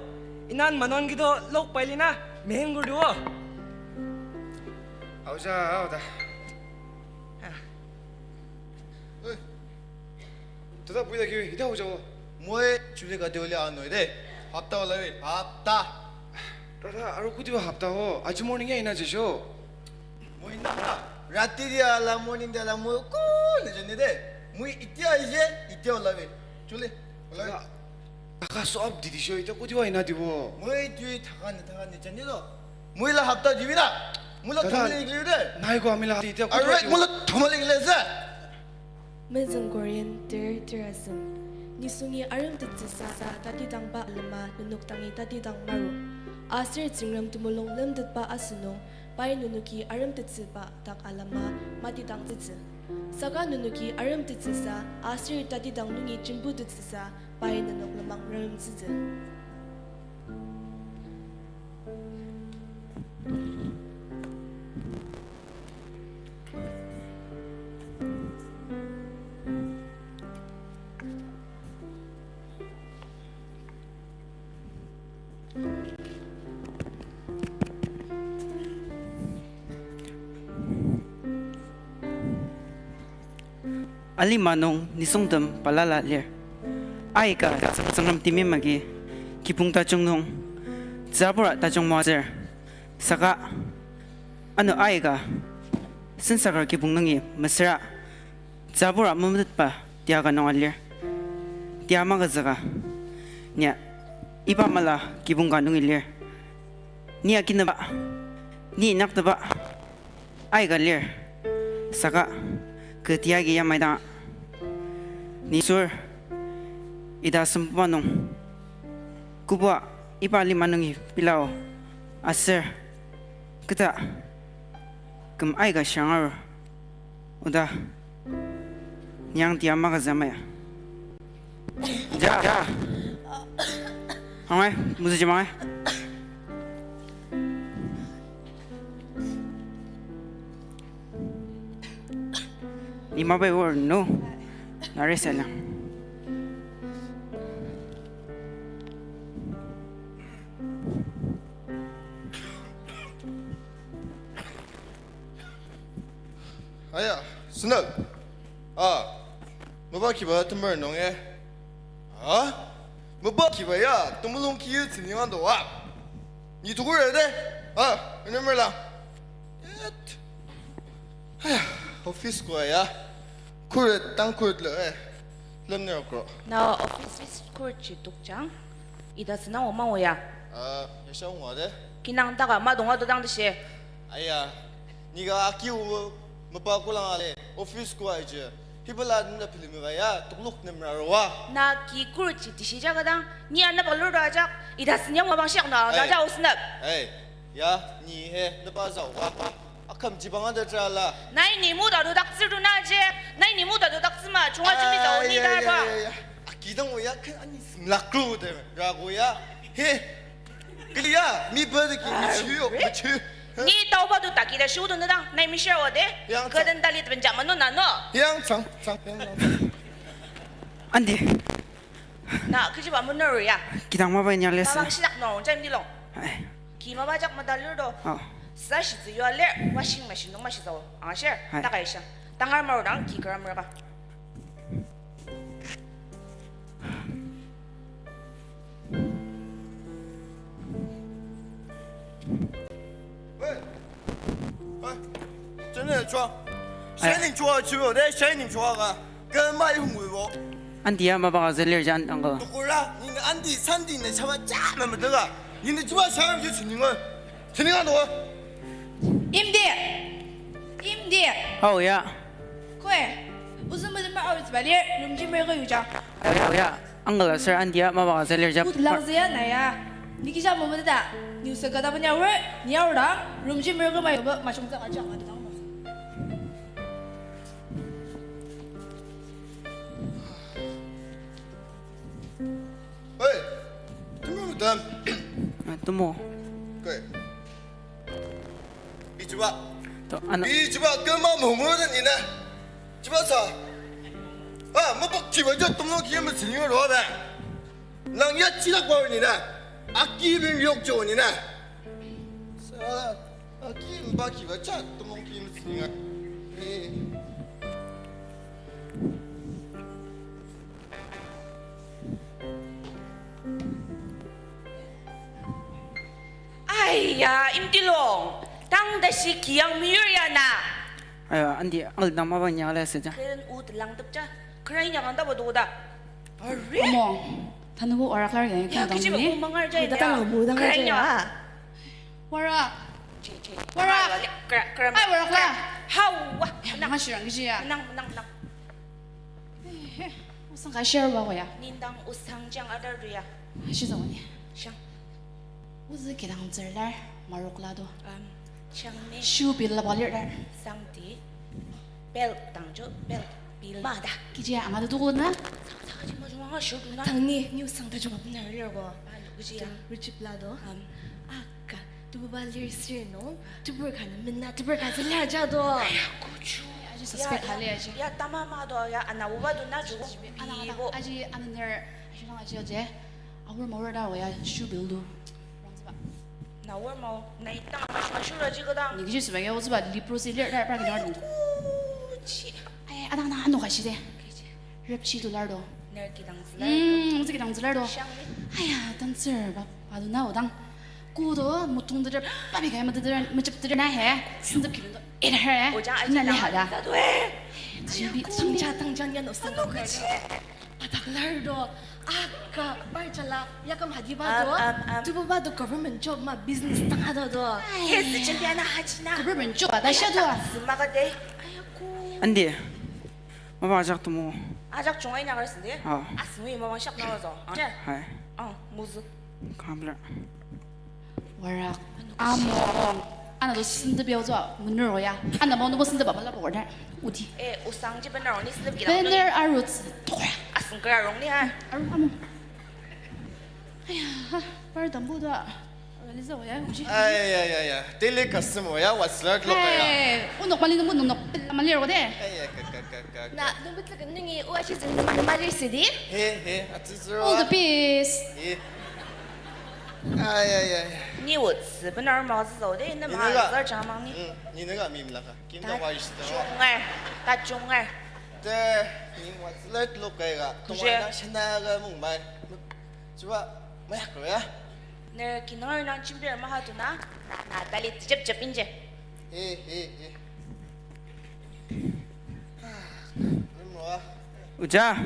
Inan manon gido lok paili na, mehen gur duo. Au ja, au da. Aya. Oi. Tata pui da kiwi, ita hujabo. Moi chuli ka deoli anoi de. Hapta ola wi, hapta. Tata, aro kutiba hapta ho. Aji morning ya ina jesho. Moi na, rati dia la morning dia la moi ko ne jeni de. Moi itia ije, Teo labi. Chuli. Labi. Taka, taka so update di show ita kutiwa ina dibo. Moi tui takani, takani, jani lo. Moi la hapta jibi na. Moi la tata, tamali ikli de. Nai ko amila ita kutiwa. Alright, dibo. Moi la tamali ikli sa. Mezüng Korin ter ter asem. Nisungi aremtettsüsa tatidangba alema nenok dangi tatidang maru. Aser Tsüngrem temulung lemtetba asünung, pai nenoki aremtettsüba dak alema matidangtsütsü. Saka nenoki aremtettsüsa aser tatidang nungi jembutettsüsa pai nenok lenmang raremtsütsü. Alima nung nisungtem balala lir. Aika Tsüngrem timim agi kibong tajung nung tsübura tajung moatsür. Saka ano aika sensaker kibong nungi mesüra tsübura memetetba tia ka nung alir. Tia magütsüka. Nia, iba mala kibong ka nungi lir. Ni akineba, ni inyakteba, aika lir. Saka, kü tia agi yamai dang. Nisung, ita sembuba nung. Kübua, iba lima nungi pilao. Aser, keta, küm aika shiang arur. Oda. Ni ang tia magütsü ama ya. Ja, ja. Angai, muzü jima angai. Ni mabai wor no. Nare sela. Aya, Senok. Ah, mapa kiba temer nung e. Ah, mapa kiba ya, temulung kiyu tsüni ando wa. Ni tukur de? Ah, ini merla. Et. Aya, office ko ya. Khuret, tang khuret le, eh. Lemner kro. Na office khuret ji tukjang. Ida sena wa ma wa ya. Ah, ya sha wa de. Kinang taka ma donga dodang de she. Aya, niga aki o mapa kolang ale office ko aije. Hibala nda pili meba ya, toklok nemra roa. Na ki kurchi tishija kadang, ni anaba lura ajak, ida sinyang mabang siak na, eh, daja osnap. Eh, ya, ni he, naba zao wa. Akam jibang ada jala. Nai ni muda do daktsir do na je, nai ni muda do daktsir ma, chunga jimi zao ni da ba. Akidang o ya, kan ani singlakru de, rago ya. He, Kili ya, mi bade ki, mi chiyo, mi chiyo. Ni taoba do taki da shu do na dang, nai mi share wa de. Yang chang. Kaden dali teben jama no na no. Yang chang, chang, yang chang. Andi. Na, kechi ba mo no ya. Kidang maba inyang lesa. Maba shidak no, jam dilong. Ai. Ki maba jak ma dalir do. Oh. Sa shi zi yua lir, washing machine nung ma shi zao. Ang share, hai. Takai sha. Tangar maru dang, ki gram raba. Hey! Hey! Shining chua. Shining chua chibo, de shining chua ka. Kema ihungwi bo. Andi ya maba ka zelir jan, uncle. Tukura, ni andi sandi ne chaba cha na medega. Ni ne chuba sham ju chininga. Chininga do. Imdi. Imdi. Oh, ya. Koi, ozü mezüma aotsü balir, rumji merka yuja. Aya, aya, uncle aser aunty ya mapa ka zelir ja. Kut langzü ya na ya. Ni kija mumeda, ni usaka da banya wer, ni aor da, rumji merka ma yuba, machung ta aja ma da. Hey, tumu madam. Ah, tumu. Koi. Ichiba. To, ano. Ichiba kema mumu da ni na. Chiba sa. Ah, mabak chiba ja tumno kiyem sinyo ro ba. Nang ya chilak ba ni na. Aki bin yok jo ni na. Sa, aki mabak chiba ja tumno kiyem sinyo. Eh. Aiya, imtilong, tang tashi kiyang miyur ya na. Aiya, aunty, uncle dang mapa inyang le seja. Ken u telang tepja. Kra inyakang tabo doda. Are? Omo, tanübo warak lar ya, ya, kang kechi dang ba ni? Ko mangar jai. Ita ya. Tang abu dang jai. Kra inya. Warak. Che, che. Warak. Kra, kra. Ai, warak la. Hawa. Ya, nang. Manga shirang kechi ya. Nang, nang, nang. Eh, eh, osang ka share ba ko ya. Nindang osang jang adar du ya. Shi zao ni. Shang. Ozü kidang zerlar, marok la do. Um, shang ni. Shoe bill la balir dar. Sangti. Belt dang jo, belt bill ma da. Kechi ya, anga do ko na? Sang, sang, ji ma jo anga shoe do na. Tang ni, ni osang ta jo ma benar lir ko. Ba, lo, kechi ya. Richard la do. Um. Aka, tebu ba lir sir no. Tebu ka ni mena, tebu ka zela ja do. Aya, kuchu. Aji suspect ya, hali ya, aji. Ya, tama ma do, ya, ana uba do na jo. Ana, ana, bibo. Aji, ana ner, aji lang aji aji. Aor maor da oya shoe bill do. Rangzüba. Na aor mao, na itang ma, ma shoe raji kodang. Ni kechi süba ya, ozüba leprosy lir da pra kidang. Kuchi. Ai, adang na ano kashi de. Rep shi do lar do. Ner kidang zülar do. Hmm, ozü kidang zülar do. Shang ni. Aya, dancer ba, ba do na odang. Ko do, mutung de, papi kaya mate de, mechep de na he. Sendep kidang do. Ena he. Ojang, na le hada. Tangja, tangja, nyan osang lo kachi. Adak lar do, aka, par chala, yakam hadi ba do, um, um, um, tebu ba do government job ma business tang hada do. Yes, jembi ana haji na. Government job ada sha do. Sema ka de. Aya ko. Andi, mapa ajak tumo. Ajak chunga ina kar sende. Ah. Asmi mapa shak na zo. Hai. Ah, muzu. Kamla. Warak. Amo. Ana do sendep yao zua, mener oya. Ana mo nubo sendep ba mala bo order. Udi. Eh, osang ji bener ni sendep kidang. Bener aruts. Tokra. Aseng kera rong ni ha. Aru amo. Aya, ha, par dambu do. Realize oya, uji. Ay, ay, ay, ay. Daily customer ya, what's that look ya? Hey, unok mali nubu nunok mali rode. Ay, ay, ka, ka, ka, ka, ka. Na, nubu tsakan nungi, ua shi zin nubu mali sidi. Hey, hey, atsitsuro. All the best. Hey. Ay, ay, ay. Ni otsü bener ma züzao de, na ma zar chang mang ni. Mm, ni nega mimla ka. Kim ta wa ishita wa. Chungar, ta chungar. Te, ni wa zület lok kai ga. Kuje. Tongwa na shana ga mung bai. Chuba, mayak ro ya. Ner kinung nang chimbir maha tu na, na, na tali tejep jep inje. Eh, eh, eh. Oja.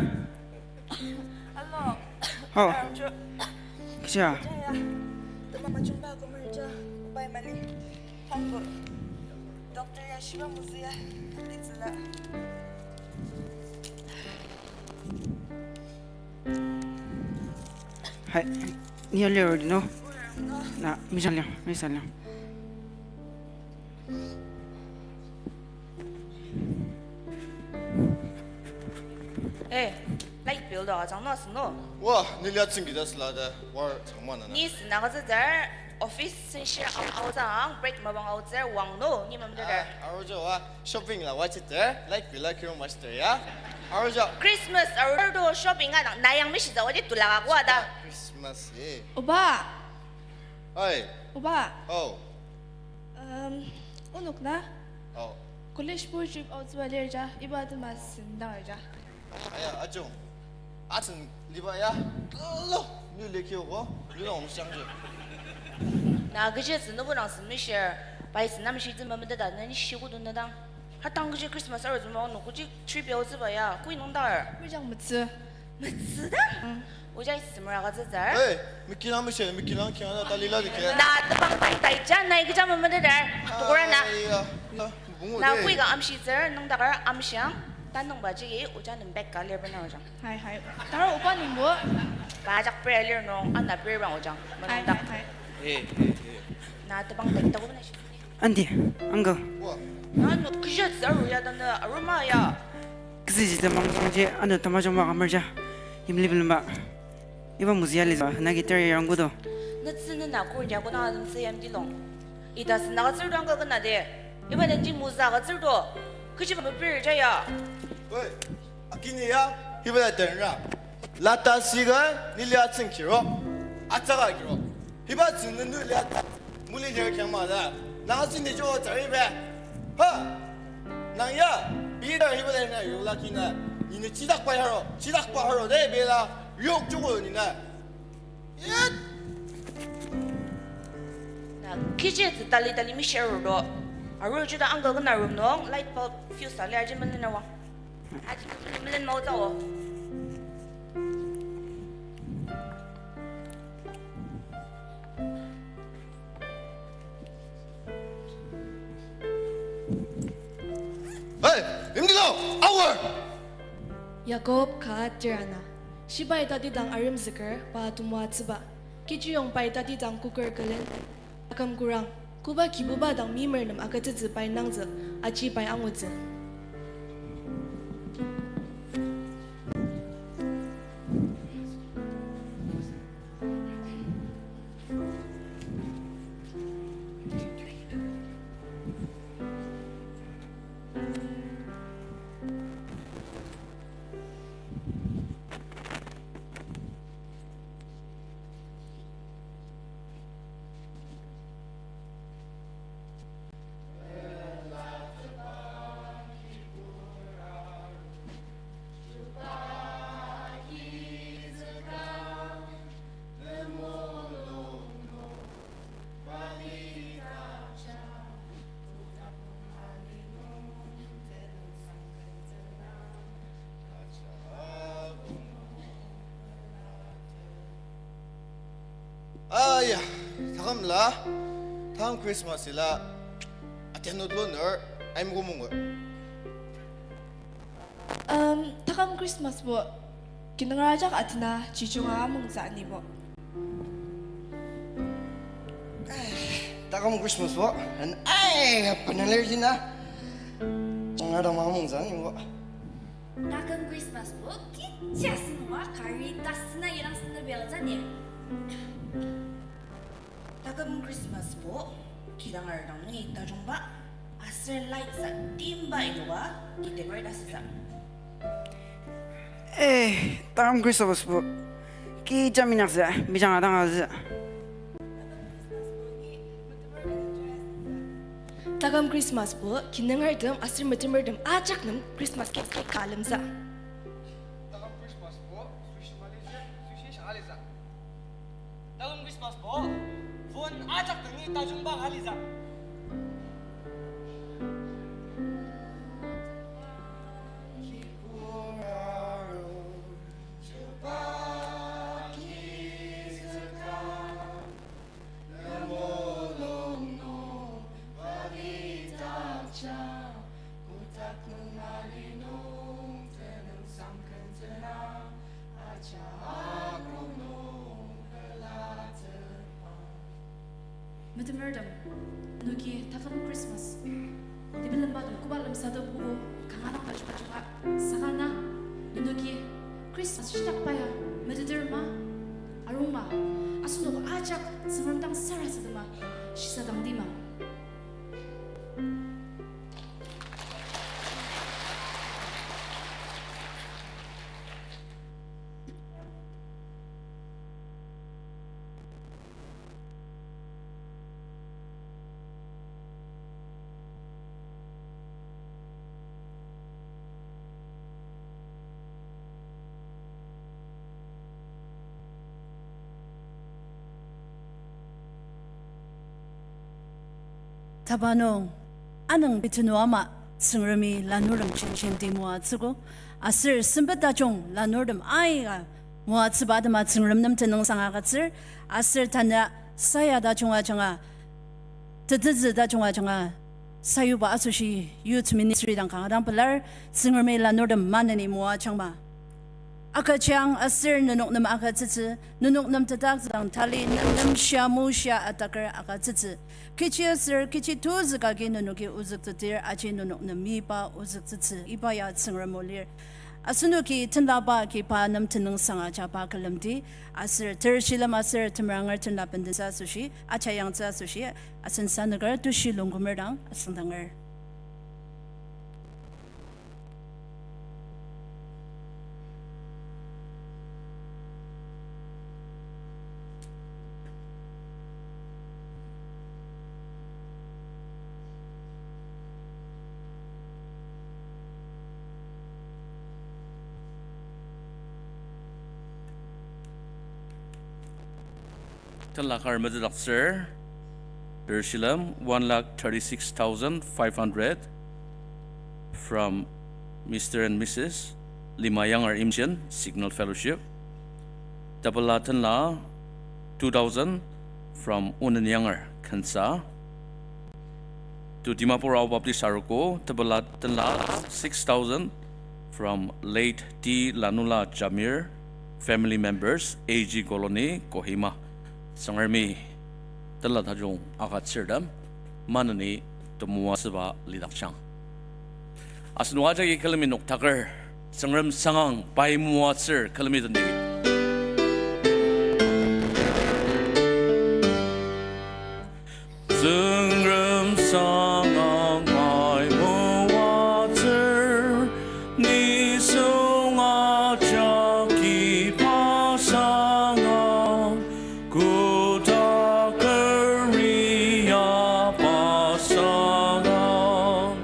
Hello. Ho. Kecha? Oja ya. Tema majungba ko merja. Bai mali. Hangko. Doctor ya shiba muzi ya. Litsila. Hai, ni alero di no? Na, mi jang liang, mi sa liang. Eh, light bill do ajang no asüng no? Wa, ni lia tsingki da süla da, war changma na na. Ni sena ka züzar, office senshir ang aozang, break mabang aotsür wang no, ni mamdar. Ah, arojo wa, shopping la wa chiter, light bill la kiro master ya. Arojo. Christmas, arojo shopping a dang, na yang mishi za wa di tula ka kwa da. Christmas, eh. Oba. Oi. Oba. Oh. Um, onok na? Oh. College board trip out zwa lir ja, iba atema sendang ja. Aya, ajung. Asen liba ya. Lo, ni leki oko. Lu na omsang je. Na kechi tsü nubu nang sen mishir. Pai sen nam shi tsü mameda da, na ni shi kudu na dang. Hatang kechi Christmas aru zuma onok kechi trip out zwa ya. Kui nung dar. Mejang metsü. Metsü dang? Mm. Ojai semra ka züzar. Hey, mikinang mise, mikinang kiana talila dike. Na tebang tai tai ja, na ikija mamededar. Tukura na. Aiya, na, bungu na de. Kui ka amshi zir, nang dakar amshiang, ta nang ba jigi, oja nem bag ka lir bena ojang. Hai, hai. Taro opa nungbo. Ba jak prayer lir nung, ana prayer bang ojang. Hai, manang dak. Hai, hai. Hey, hey, hey. Na tebang tai ta ko bena shi. Auntie, uncle. Wa. Na no kija tsü aru ya dana aruma ya. Kisi ji temang sangji anu tamajung ma kamer ja. Imli bilemba. Iba muzi ya lizo, na gitar ya rangkudo. Na tsü na na kur ya kuna na tsü yam dilong. Ida sena ka tsür do uncle kena de. Iba den ji muza ka tsür do. Kiji ba bapir ja ya. Oi. Akini ya, hiba la tenra. Lata siga, ni lia tsing kiro. Atsaka kiro. Hiba tsing nenu lia ta. Muli lir kyang ma da. Nang atsing ni jo tsari be. Ha! Nang ya, bidar hiba la na yola kina. Ni ni chidak pa haro, chidak pa haro de be la. Yok chuko ni na. Yet. Na, kije tsü tali tali mi share do. Aru juda uncle kena room nung, light bulb fuse ali aji mali na wa. Aji melen mao tsao. Hey, imdino, aor! Yakob ka Tirana. Shibai tatidang aremzüker pa temoatsüba. Kechiyong pai tatidang koker külen. Aküm kurang, koba Kibuba dang meimer nem agütsütsü pai nangzük, aji pai angutsü. Aya, taküm la, tang Christmas ila, atenut lo ner, aimgo mungo. Um, taküm Christmas bo, kinungra ajak atena, chichunga amungtsü nibo. Taküm Christmas bo, an ai, apa na lir jina. Changa dang amungtsü nibo. Taküm Christmas bo, kicha sünunga kari tasüna yerang sünü bel zani. Taküm Christmas bo, kidangar dang nungi tajungba, aser light sa timba idoka, ki decorate asütsü. Eh, taküm Christmas bo, ki jaminyaktsü, mijang adang azü. Taküm Christmas bo, kinungertem aser metemertem ajak nem Christmas cake cake ka lemtsü. Taküm Christmas bo, sushi malitsü, sushi sha alitsü. Taküm Christmas bo, phone ajak dangi tajungba ka litsü. Metemertem, nenoki taküm Christmas, tebilembatem koba lemsatepogo kanga dang tajung tajunga, saka na, nenoki Christmas shitakba ya meteter ma, arung ma, asenok ajak Tsüngrem dang sarasadema shisadangdi ma. Taba nung, anüng bitenu ama, Tsüngremi lanurtem jenti moatsüogo, aser sempet tajung lanurtem aika moatsüba atema Tsüngrem nem tenüngsang agütsür, aser tanü saya tajung ajanga, tetezü tajung ajanga, sayuba asoshi youth ministry dang kanga dang pelar, Tsüngremi lanurtem maneni moajangma. Agüjang aser nenok nem agütsütsü, nenok nem tetakdang tali, nem nem shia mu shia ataker agütsütsü. Kechi aser kechi tuzükagi nenoki ozüktsütir, aji nenok nem iba ozüktsütsü, iba ya Tsüngrem o lir. Asenoki tenlaba ki pa nem tenüngsang ajaba külemdi, aser ter shilem aser temeranger tenla bendensa asoshi, aja yangtsü asoshi, asen sanüker tushi longkumer dang asüngdanger. Tenla kar metetdaktsür, ter shilem one lakh thirty-six thousand five hundred from Mister and Missus Lima Younger Imchen, Signal Fellowship. Tepela tenla two thousand from Unen Younger, Khensa. To Dimapur Ao Baptist Arogo, tepela tenla six thousand from late T Lanula Jamir, family members, A G Colony, Kohima. Tsüngremi tenla tajung agütsürtem maneni temoatsüba lidakjang. Asenok ajaki külemi noktaker, Tsüngrem sangang pai moatsür külemi tendi. Tsüngrem sangang pai moatsür, nisung ajaki pa sangang, kotak keri ya pa sangang,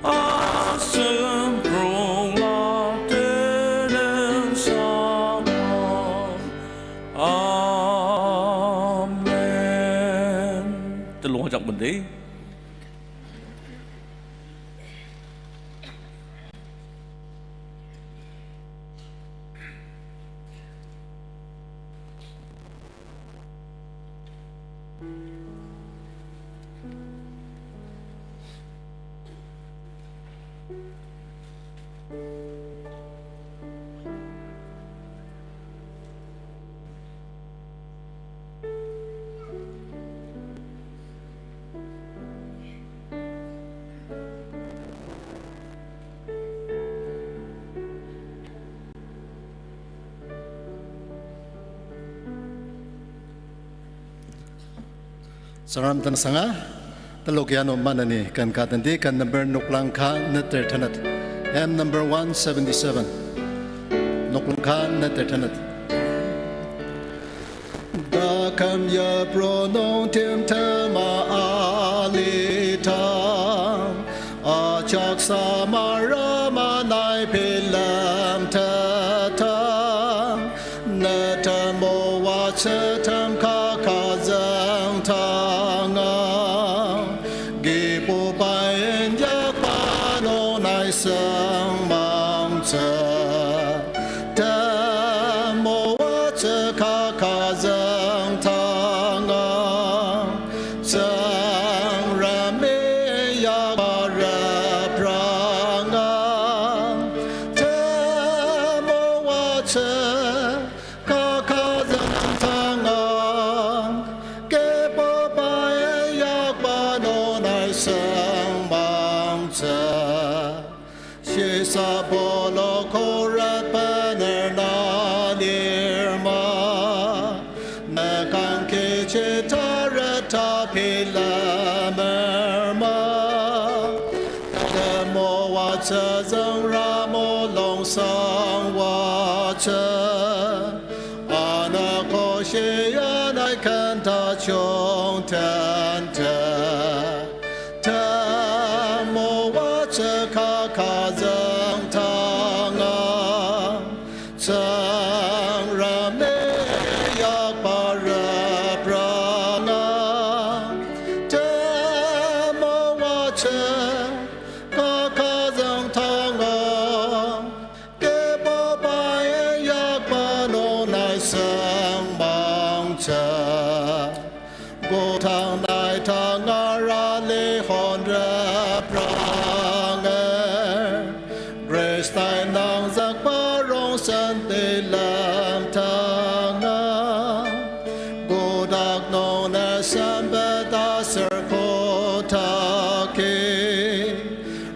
asem prongla tenensang. Amen. Telung ajak mende. Tsüngrem tenüngsanga, telok ano maneni ken ka tendi, ken number noklang ka neter tenet. Hymn number one seventy-seven. Noklang ka neter tenet. Taküm yapru nung timtema alidang, ajak samara manai bilemtetang, netem moatsütem kaka züngdanga, Kibuba inyakba nung nai sengmangtsü. Temoatsü kaka züngdanga, Tsüngremi inyakba repranga. Temoatsü kaka züngdanga, Kibuba inyakba nung nai sengmangtsü. Shisa pulu khuret bener na lir ma, mekang kechi taret ta bilemer ma. Temoatsü züngra mulung sangwatsü, ana koshia nai ken tajung tente. Temoatsü kaka züngdanga, Tsüngremi inyakba repranga. Temoatsü kaka züngdanga, Kibuba inyakba nung nai sengmangtsü. Kodang nai tangar ali hon repranger, Khristai nangzükba rongsen bilemtanga. Kotak nung ne sempet aser kotaki,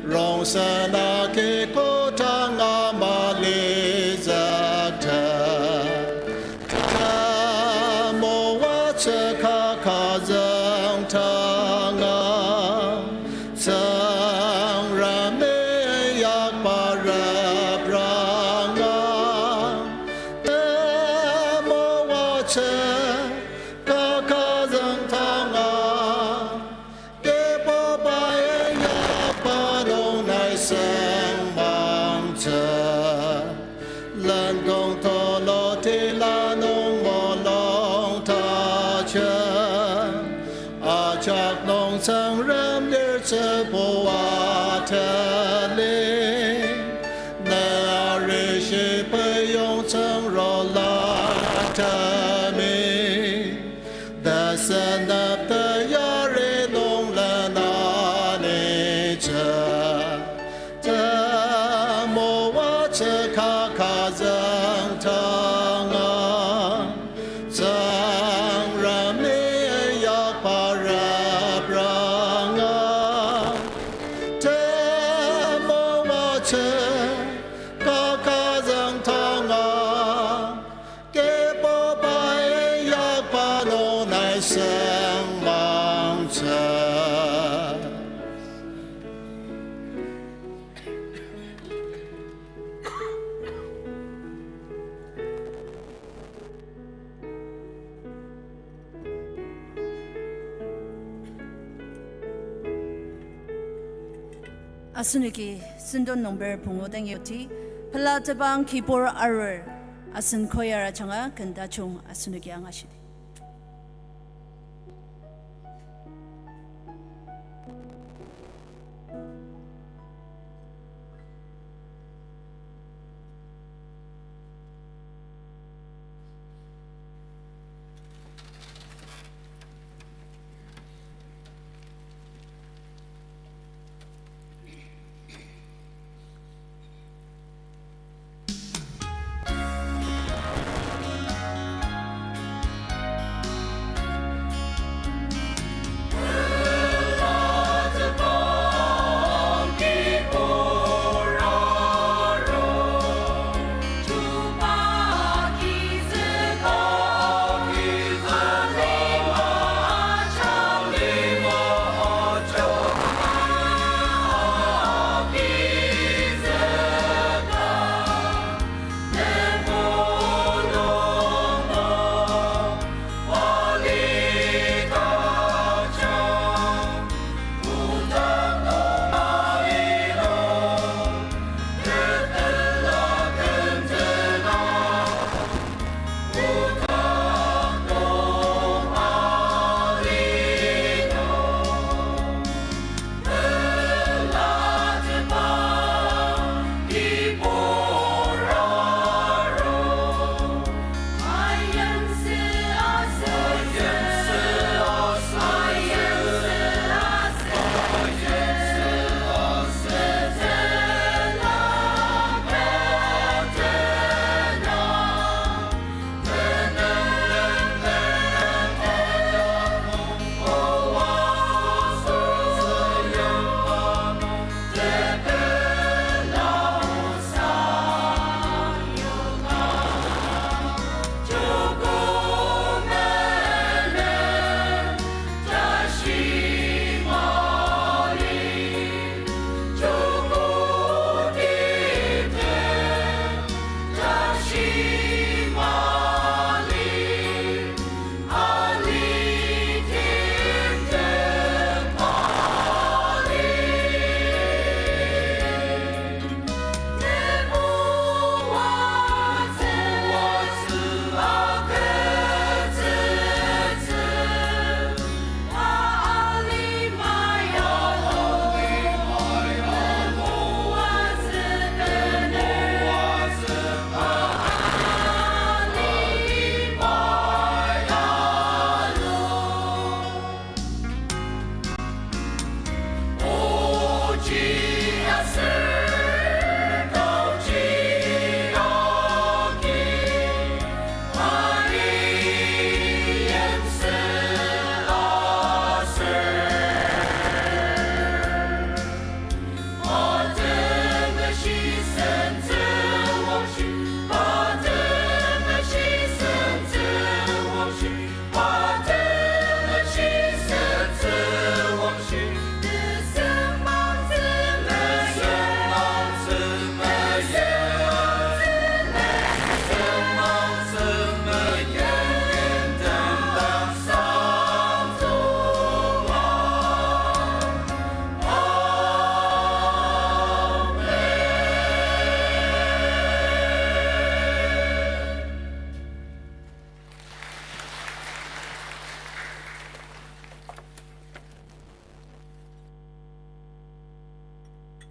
rongsen agi kodanga mali zükte. Temoatsü kaka züngdanga, Tsüngremi inyakba repranga. Temoatsü kaka züngdanga, Kibuba inyakba nung nai sengma Tsü, kakazang tanga, Kibuba inyakba nung nai sengmangtsü. Asenoki sentong number pungu dangi oti, pelatepang kibur arur, asen choir ajanga ken tajung asenoki angashidi.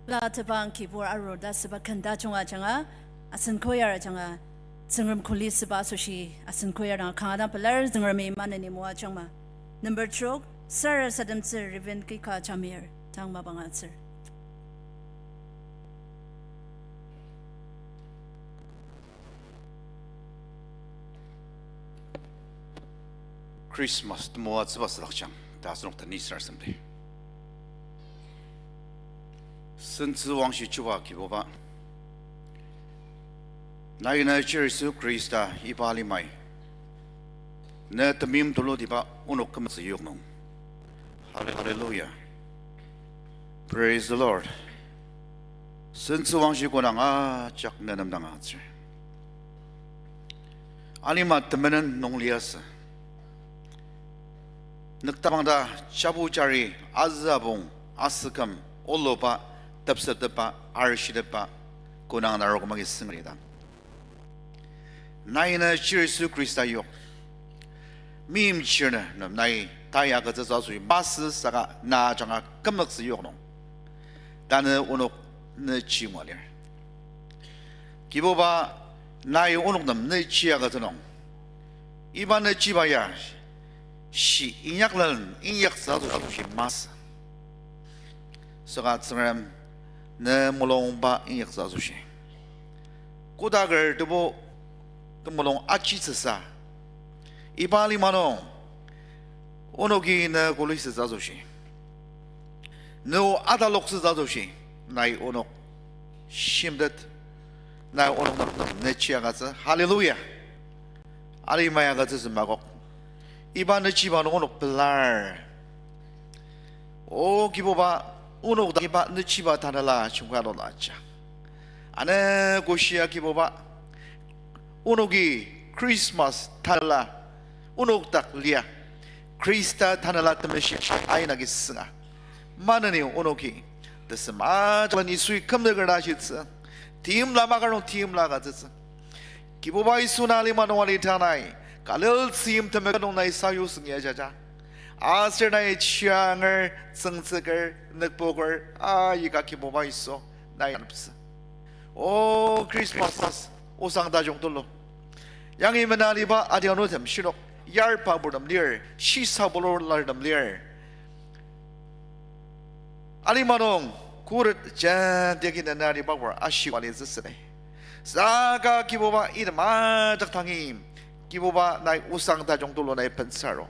Pelatepang kibur arur ta süba ken tajung ajanga, asen choir ajanga, Tsüngrem kuli süba asoshi asen choir dang kanga dang pelar Tsüngremi maneni moajangma. Number trok, sarasademtsü Reverend Kika Jamir, tang mapang atsür. Christmas temoatsüba südakjang ta asenok Tenyisar Assembly. Sentsü wangshi chuba Kibuba, nai ne Jisu Khrista iba alimai, ne temeim tulutiba onok kümtsü yok nung. Hallelujah. Praise the Lord. Sentsü wangshi konang ajak ne nem dang agütsür. Alima temenen nung liasü. Nüktabang ta jabu jari azübong asüküm oluba tepsetepba arishitepba konang narok magi süngrida. Nai ne Jisu Khrista yok. Meimchir nem nai taya agütsütsü asoshi masü saka na ajanga kümzüktsü yok nung, tanü onok ne chima lir. Kibuba, nai onok nem ne chi agütsü nung, iba ne chiba ya shi inyaklalen inyaktsü asoshi masü. Saka Tsüngrem, ne mulungba inyaktsü asoshi, kodaker tebu temulung achitsüsa, iba alima nung onoki ne kulisütsü asoshi, ne ataloktsütsü asoshi, nai onok shimtet, nai onok nem ne chi agütsü. Hallelujah. Alimai agütsütsü makok. Iba ne chiba nung onok pelar. O Kibuba, onok dak iba ne chiba tanela chungka lona aja. Ane koshia Kibuba, onoki Christmas tanela onok dak lia, Khrista tanela temeshi aina ki sünga. Maneni onoki tesem ajak Yisui kümzüker ta shitsü, timla makar nung timla agütsütsü. Kibuba Yisu, na alima nung alidang nai Galil tzüyim temeka nung nai sayu süngi ajaja. Aser nai chianger, tsüngtsüker, nükpoker, aika Kibuba Yisu, nai aneptsü. O Christmas, osang tajung tulu, yangi mena aliba adianutem shinok, yarba purtem lir, shisa pululartem lir. Alima nung khuret jenti agi nena aliba pur ashi wali züsüle. Saka Kibuba, item ajak dangi Kibuba nai osang tajung tulu nai pensaro.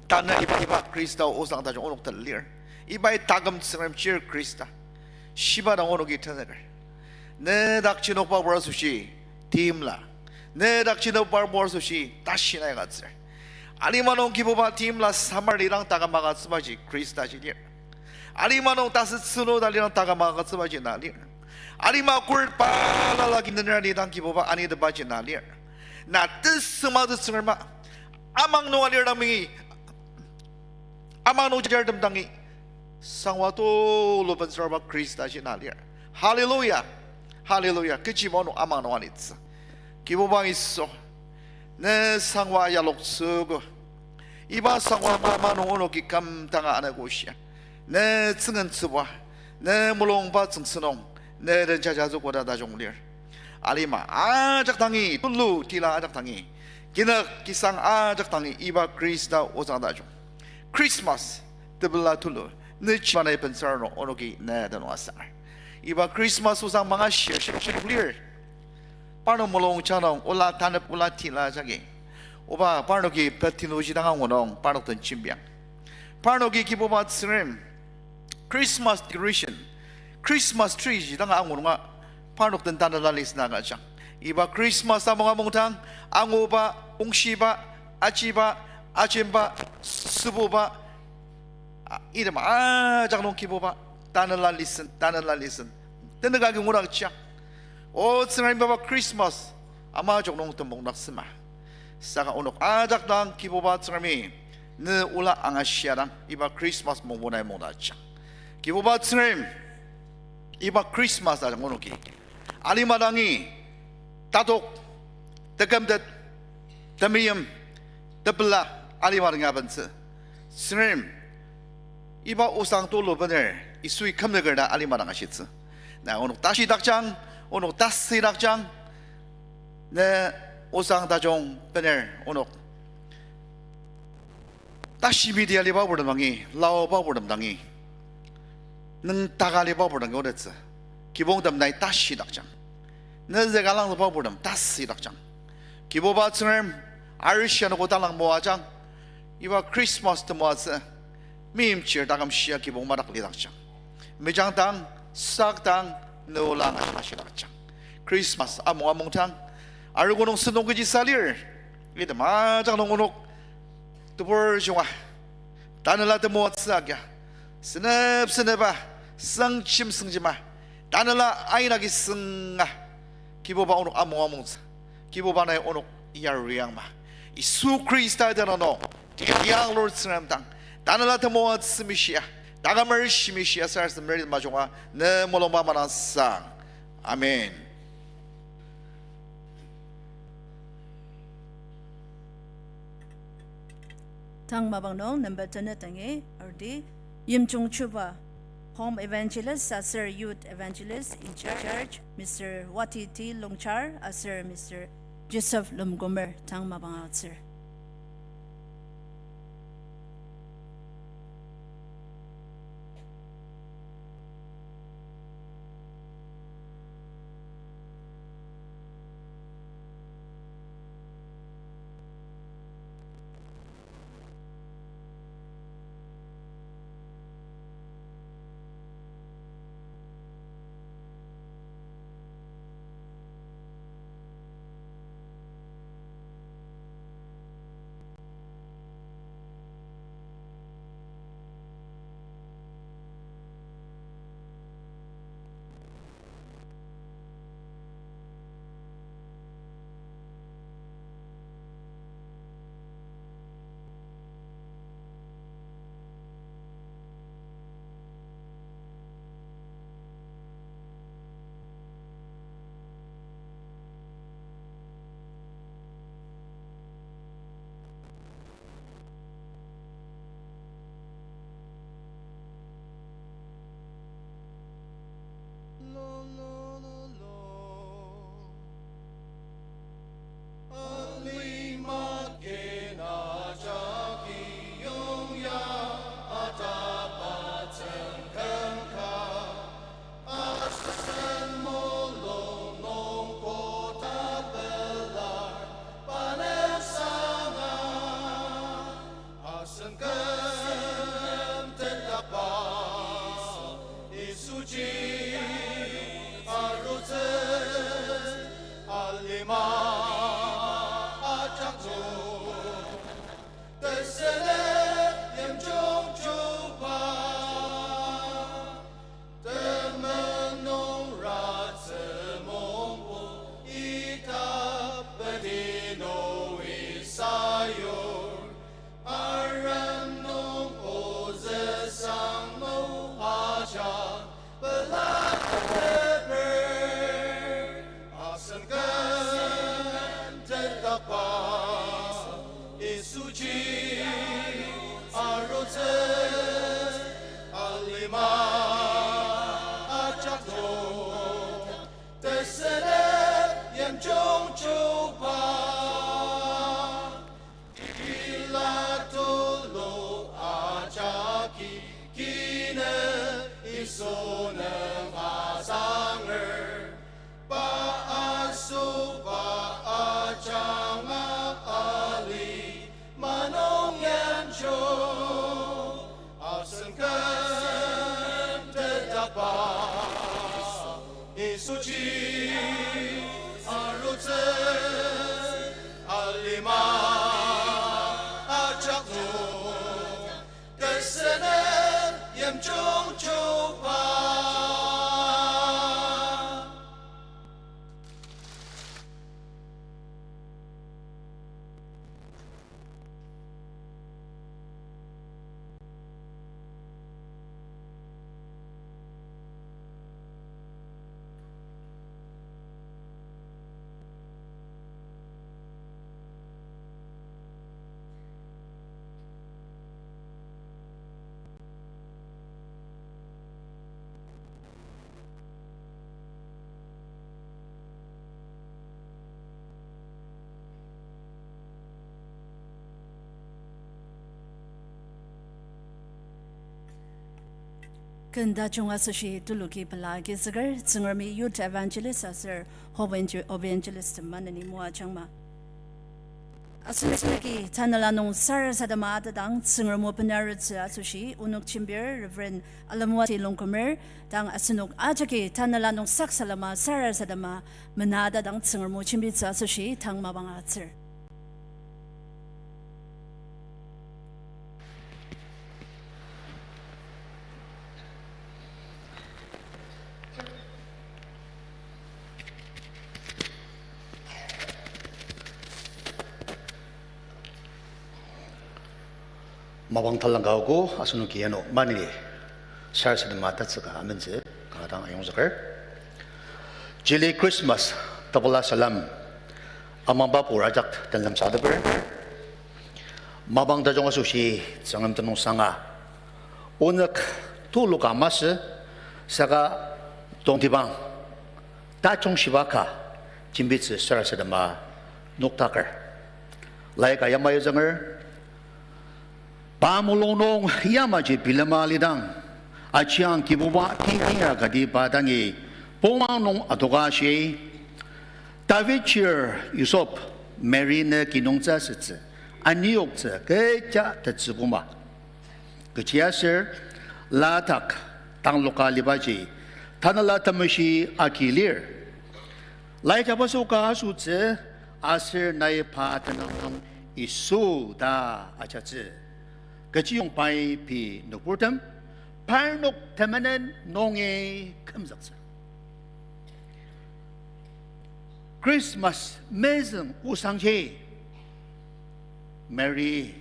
Tanü iba, iba Khrista osang tajung onok den lir. Ibai taküm Tsüngrem chir Khrista. Shiba dang onoki tenüker. Ne dak chinokba pur asoshi timla. Ne dak chinokba pur asoshi tashi nai agütsür. Alima nung Kibuba timla samar lidang taküm agütsübaji Khrista ji lir. Alima nung tasütsünu ta lidang taküm agütsübaji na lir. Alima khuret balala agi nena lidang Kibuba anitebaji na lir. Na tesüma tesüngerma. Amang nung alir dang mingi, amang nung jartem dangi, sangwa tulu bensarba Khrista ji na lir. Hallelujah. Hallelujah. Kechiba onok amang nung alitsü. Kibuba Yisu, ne sangwa yaloktsüogo. Iba sangwa mama nung onoki kümdanga anogo shia, ne tsüngentsüba, ne mulungba tsüngsü nung, ne den jajazü koda tajung lir. Alima ajak dangi, tulu tila ajak dangi, kinük kisang ajak dangi iba Khrista osang tajung, Christmas tepela tulu, ne chiba nai bensar nung onoki ne tenüng asar. Iba Christmas osang manga shir shir shir lir. Parnok mulung janung ola tanep ola tila jagi, oba parnoki pet tinu ji dang angu nung parnok den jembiang. Parnoki Kibuba Tsüngrem Christmas decoration, Christmas tree ji dang angu nunga parnok den tanela listen agüjang. Iba Christmas amung amungdang anguba, kongshiba, ajiba, ajemba, sübuba, a, item ajak nung Kibuba tanela listen, tanela listen, tenük agi ngudakjang. O Tsüngrem, iba Christmas ama ajak nung tembongdaktsüma. Saka onok ajak dang Kibuba Tsüngremi ne ola angashia dang iba Christmas mungbu nai mungdakjang. Kibuba Tsüngrem, iba Christmas ajak onoki alima dangi tatok, tekümtet, temeim, tepela alima dangi abentsü. Tsüngrem, iba osang tulu bener Yisui kümzüker ta alima dang ashitsü. Na onok tashidakjang, onok tasidakjang, ne osang tajung bener onok tashi media aliba purtem dangi, laoba purtem dangi, nüngdaka aliba purtem dangi odetsü. Kibongtem nai tashidakjang. Ne züka langzüba purtem tasidakjang. Kibuba Tsüngrem, arishi anogo talang moajang. Iba Christmas temoatsü meimchir taküm shia kibong madak lidakjang. Mejang dang, sak dang, ne ola ashidakjang. Christmas amung amungdang, arogo nung sentong kechi sa lir. Item ajak nung onok tebur junga, tanela temoatsü agia, senep seneba, sengchim sengchima, tanela aina ki senga, Kibuba onok amung amungtsü. Kibuba nai onok yariangma. Yisu Khrista tenüng nung, tiang Lord Tsüngrem dang, tanela temoatsü mishia, takümer shimishia sarasadem meri majunga, ne mulungba manang sang. Amen. Tang mapang nung number tenet dangi, arudi, Yimjung Chuba, Home Evangelist aser Youth Evangelist in charge, Mister Wati T Longchar aser Mister Joseph Lomgomer, tang mapang aotsür. Alima ken ajaki yongya ataba tsüngkangka, asen mulung nung kotak pelar pa nem sanga. Asen küm tetakba Yisuji arutsü, alima ajak nung tesüle yimjung chuba. Temenen nung ratsü mongbo ita pedi nungi sayur, arem nung ozü sang nung ajak pela teper. Asen küm tetakba Yisuji arutsü, alima ajak nung tesüle yimjung chuba. Tila tulu ajaki kine Yisu nung azanger, pa asüba ajanga ali manung yimjung. Asen küm tetakba Yisuji arutsü, alima ajak nung tesüle yimjung chuba. Ken tajung asoshi tuluki pela agizüker, Tsüngremi Youth Evangelist aser Hope Evangel-, Evangelist maneni moajangma. Asenoki tanela nung sarasadema atadang Tsüngrem o benarutsü asoshi onok jembir Reverend Alamuati Longkumer, tang asenok ajaki tanela nung saksalema sarasadema mena atadang Tsüngrem o jembitsü asoshi tang mapang agütsür. Mapang talangka ogo asenoki ano maneni sarasadema tatsüka amentsü kanga dang ayongzüker. Jili Christmas tepela salem amangba pur ajak tenlem sateper. Mapang tajung asoshi Tsüngrem tenüngsanga onük tuluka masü saka tongtibang tajung shiba ka jembitsü sarasadema noktaker. Laika yamai zünger, pa mulung nung yamaji bilema alidang, ajiang Kibuba tingira kati pa dangi pongmang nung adoka shi, David chir Yusuf, Mary ne kinungtsü asütsü, aniyoktsü kecha tetsükoma. Kechiaser ladak tangloka libaji, Tanela Temeshi agi lir. Lai jabaso ka asotsü, aser nai pa tenüng nung Yisu ta ajatsü. Kechiyong pai pei nüburtem, parnok temenen nungi kümzüktsü. Christmas mezüng osangji Mary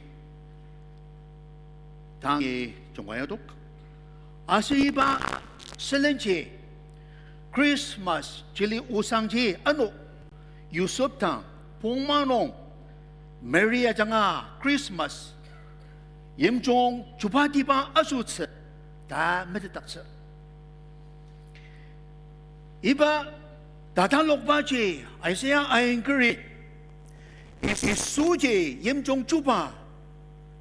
tangi jungka yadok. Aser iba sülenji Christmas jili osangji ano Yusuf dang pongma nung Mary ajanga Christmas yimjung chubatiba asotsü ta metetdaktsü. Iba tatalokbaji Isaiah ainkeri, Yisuji yimjung chuba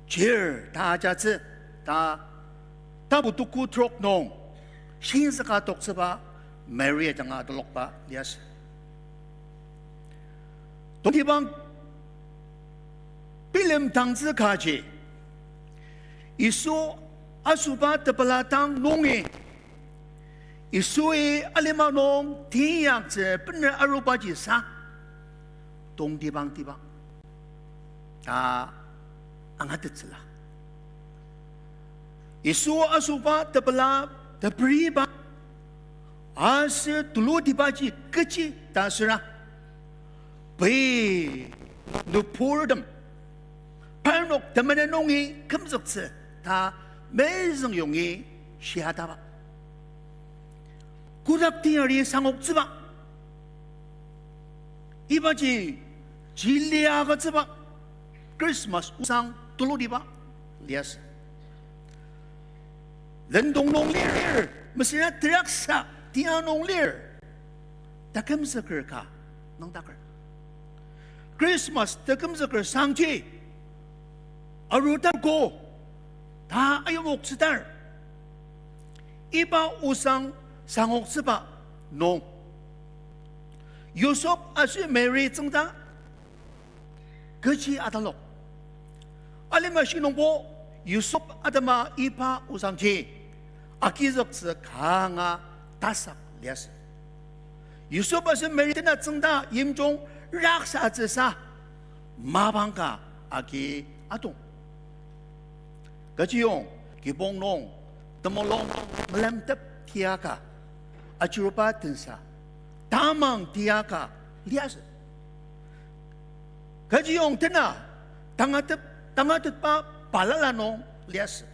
chir ta ajatsü ta tapu tuku trok nung shingzüka toktsüba Mary ajanga talokba liasü. Tongtibang bilemdangtsü kaji, Yisu asoba tepela dang nungi, Yisui alima nung teinyaktsü bener arubaji sa, tongtibang tibang ta angatettsüla. Yisu asoba tepela teperiba aser tulutibaji kechi ta süra, pei nüburtem parnok temenen nungi kümzüktsü ta mezüng yongi shiataba. Kotak teyari sangoktsüba, ibaji jili agütsüba Christmas osang tulutiba liasü. Lendong nung lir, mesüra teraksa tia nung lir, takümzüker ka nüngdaker. Christmas takümzüker sangji arudar ko ta ayongoktsüdar, iba osang sangoktsüba nung Yusuf aser Mary tsüngda kechi atalok. Alima shinungbo Yusuf atema iba osangji agizüktsü kanga tasak liasü. Yusuf aser Mary tena tsüngda yimjung raksatsüsa mapang ka agi atong. Kechiyong kibong nung temulung melemtep tiaka achiruba tensa tamang tiaka liasü. Kechiyong tena tangatep, tangatetba balala nung liasü.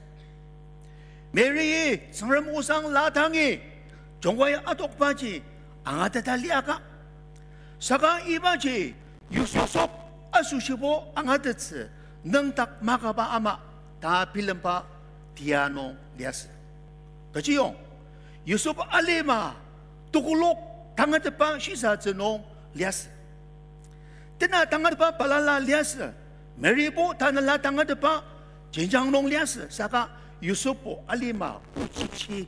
Mary-i Tsüngrem osang la dangi jungkai adokbaji angateta liaka. Saka ibaji Yusuf asoshibo angatettsü nüngdak makaba ama ta bilemba tia nung liasü. Kechiyong Yusuf alima tekolak tangatetba shisatsü nung liasü. Tena tangatetba balala liasü, Mary-bo tanela tangatetba jenjang nung liasü, saka Yusuf-bo alima ochichi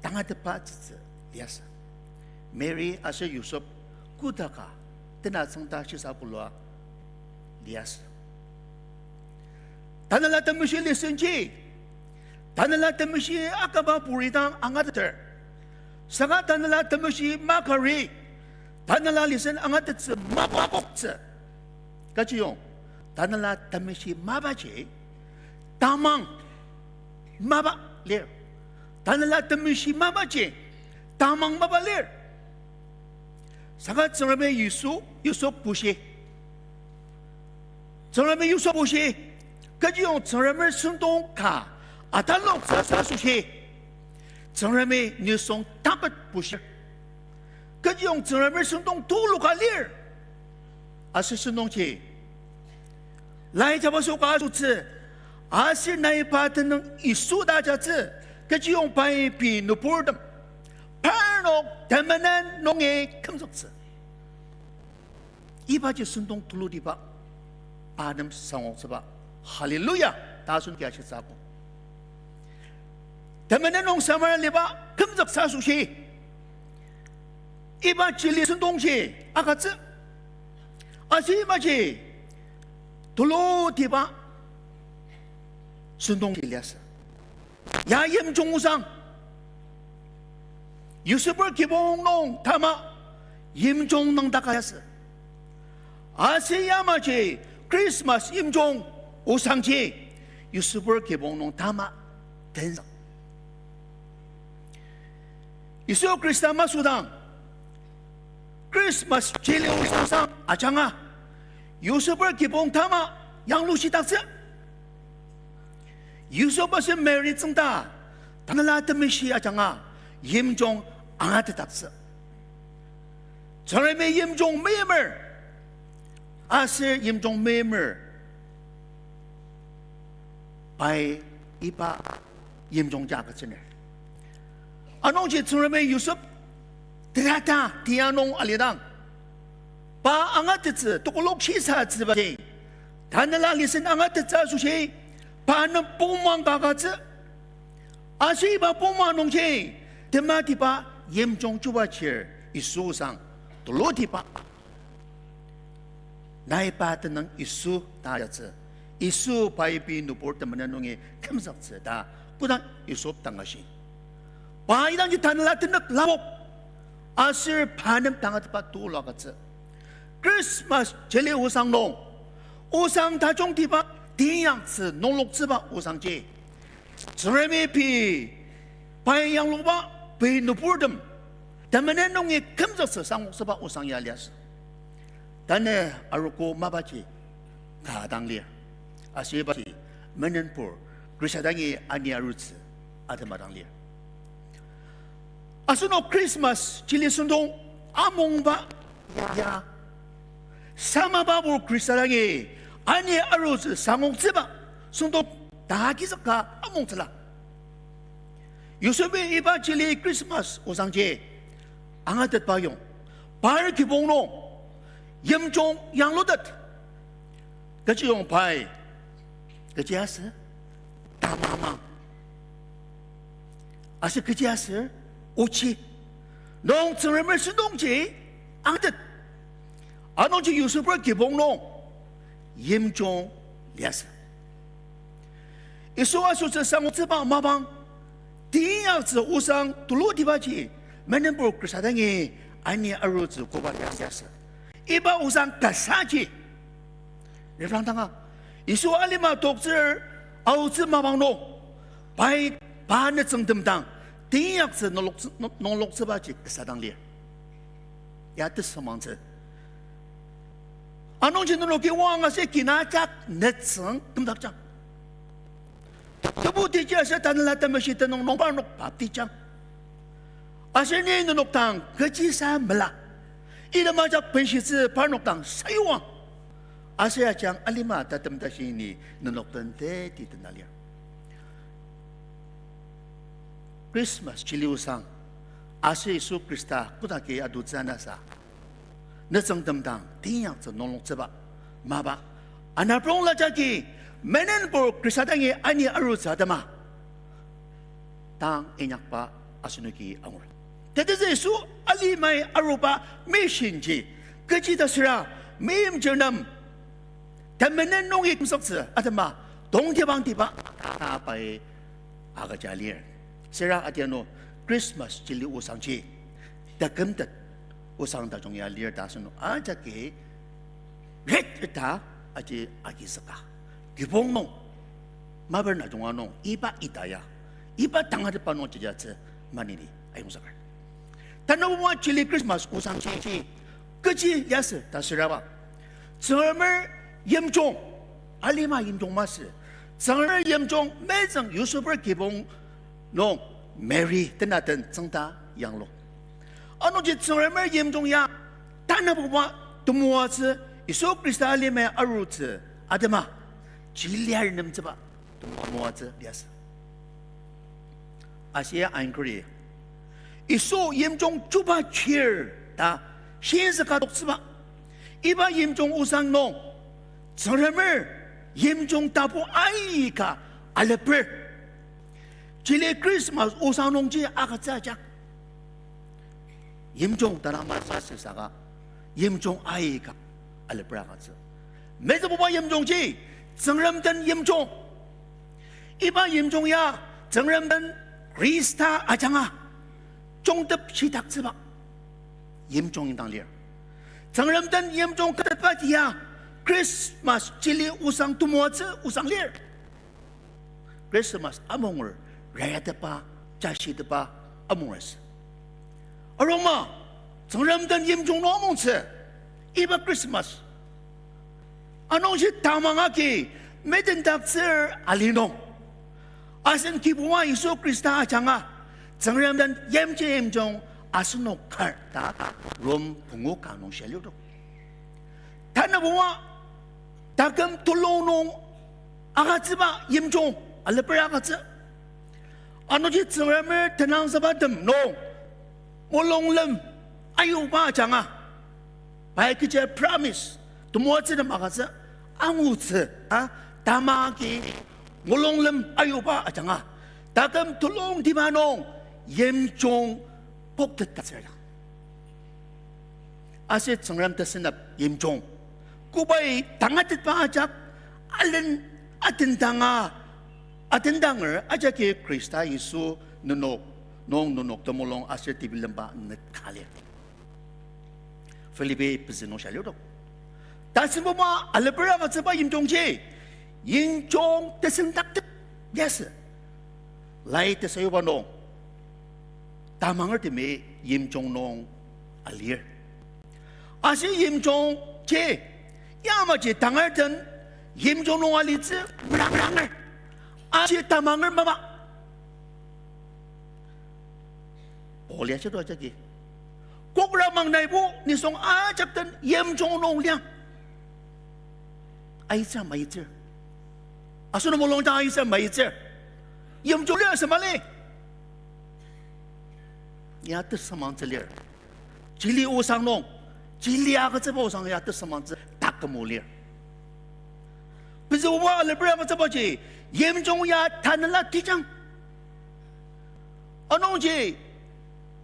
tangatetba tsütsü liasü. Mary aser Yusuf kodaka tena tsüngda shisa bulua liasü. Tanela Temeshi lisenji, Tanela Temeshi akaba puri dang angateter. Saka Tanela Temeshi makari, Tanela lisen angatettsü mapa koktsü. Kechiyong, Tanela Temeshi mapaji tamang mapa lir. Tanela Temeshi mapaji tamang mapa lir. Saka Tsüngremi Yisu, Yusuf bushi. Tsüngremi Yusuf bushi. Kechiyong Tsüngremi sentong ka ataloktsü asoshi, Tsüngremi nisung tapet bushir. Kechiyong Tsüngremi sentong tulu ka lir. Aser sentongji lai jabaso ka asotsü, aser nai pa tenüng Yisu ta ajatsü, kechiyong pai pei nüburtem parnok temenen nungi kümzüktsü. Ibaji sentong tulutiba pa nem sangoktsüba. Hallelujah! Ta asen ki ashitsü akok. Temenen nung Samaria liba kümzüktsü asoshi, iba chili sentongji agütsü. Aser ibaji tulutiba sentongji liasü. Ya yimjung osang, Yusufer kibong nung tama yimjung nüngdaka liasü. Aser yamaji Christmas yimjung osangji Yusufer kibong nung tama tenzük. Yisu Khrista masüdang Christmas chili osang ajanga, Yusufer kibong tama yanglushidaktsü. Yusuf aser Mary tsüngda Tanela Temeshi ajanga yimjung angatetdaktsü. Tsüngremi yimjung meimer, aser yimjung meimer pai iba yimjung ja agütsüner. Anungji Tsüngremi Yusuf tetata tia nung alidang, pa angatettsü tokolok shisatsübaji, Tanela lisen angatettsü asoshi, pa nem pongmang ka agütsü. Aser iba pongmang nungji, tematiba yimjung chuba chir Yisu osang tulutiba. Nai pa tenüng Yisu ta ajatsü. Yisu pai pei nübur temenen nungi kümzüktsü ta kodang Yusuf dang ashi, pa idangji tanela tenük lapok, aser pa nem tangatetba tulu agütsü. Christmas chili osang nung, osang tajungtiba teinyaktsü nungloktsüba osangji, Tsüngremi pei, pai yangluba pei nüburtem temenen nungi kümzüktsü sangoktsüba osang ya liasü. Tanü arogo mapaji ka dang lir. Aser ibaji menenpur Khrista dangi ani arutsü atema dang lir. Asenok Christmas chili sentong amungba ya, samabapur Khrista dangi ani arutsü sangoktsüba sentong tagizük ka amungtsüla. Yusufi iba chili Christmas osangji angatetba yong, par kibong nung yimjung yanglutet. Kechiyong pai kechiaser tamamang, aser kechiaser ochi nung Tsüngremer sentongji angatet. Anungji Yusufer kibong nung yimjung liasü. Yisu asotsü sangoktsüba mapang, teinyaktsü osang tulutibaji menenpur Khrista dangi ani arutsü koba liasü. Iba osang kasaji reprangdanga, Yisu alima toktsür aotsü mapang nung, pai pa nütsüngtem dang teinyaktsü nungloktsü-, nungloktsübaji kasa dang lir. Ya tesümangtsü. Anungji nenoki oang aser kinajak nütsüng kümdakjang. Tebu tiji aser Tanela Temeshi tenüng nung parnok baptijang. Aser ni nenok dang kechisa mela, item ajak benshitsü parnok dang sayuang. Aser ajang alima tatem tashi ni nenok den teti tena lir. Christmas chili osang, aser Yisu Khrista kodaki adotsü anasa, nütsüngtem dang teinyaktsü nungloktsüba mapa, anaprongla jagi menenpur Khrista dangi ani arutsü atema tang inyakba asenoki angur. Tetezü Yisu alimai aruba missionji kechi ta süra, meimchir nem Temenen nungi kümzüktsü atema tongtibangtiba ta pai agüja lir. Süra adianu Christmas jili osangji, tekümtet osang tajung ya lir ta asünung ajaki ret ta aji agizüka. Kibong nung, maber na junga nung, iba ita ya, iba tangatetba nung jijatsü maneni ayongzüker. Tanü oa jili Christmas osangji, kechi liasü ta süraba, Tsüngremer yimjung, alima yimjung masü, Tsüngremer yimjung mezüng Yusufer kibong nung Mary tenaten tsüngda yanglu. Anungji Tsüngremer yimjung ya tanabuba temoatsü, Yisu Khrista alima arutsü atema, jiliar nemtsüba temoatsü liasü. Aser angry, Yisu yimjung chuba chir ta shizüka toktsüba. Iba yimjung osang nung, Tsüngremer yimjung tapu aika aleper. Jili Christmas osang nungji agütsü ajak. Yimjung tanama sasü saka, yimjung aika aleper agütsü. Mezübuba yimjungji, Tsüngrem den yimjung. Iba yimjung ya, Tsüngrem den Khrista ajanga jungtep shitaktsüba yimjung indang lir. Tsüngrem den yimjung ketetba tia, Christmas jili osang temoatsü osang lir. Christmas amunger, rayatepba, jashitepba amunger asü. Aroma, Tsüngrem den yimjung nung amungtsü, iba Christmas. Anungji tamang agi, medendaktsür ali nung, asen Kibuba Yisu Khrista ajanga, Tsüngrem den yimji yimjung asenok kar ta Rom pungu ka nung shia liudo. Tanü bua, taküm tulung nung agütsüba yimjung, aleper agütsü. Anungji Tsüngremer tenangzübatem nung, mulunglem ayuba ajanga, pai kechi promise, temoatsütem agütsü, angutsü, a, tamang agi mulunglem ayuba ajanga, taküm tulungtiba nung yimjung poktetdaktsür. Aser Tsüngrem tesünep yimjung, kobai tangatetba ajak, alen atendanga, atendanger ajaki Khrista Yisu nenok, nung nenok temulung aser tebilemba net ka lir. Philippi pezü nung shia liudok. Tasembuba aleper agütsüba yimjungji, yimjung tesendaktet liasü. Lai tesayuba nung, tamangertemi yimjung nung alir. Aser yimjungji, yamaji tangar den yimjung nung alitsü merangranger. Aji tamanger mapa. Paul ya shido ajaki, kokra mang naibo nisung ajak den yimjung nung liang. Aitsü maitsür. Asenok mulung dang aitsü maitsür. Yimjung lir sema lir. Ya tesümangtsü lir. Jili osang nung, jili agütsüba osang ya tesümangtsü taküm o lir. Pezübuba aleper agütsübaji, yimjung ya tanela tijang. Anungji,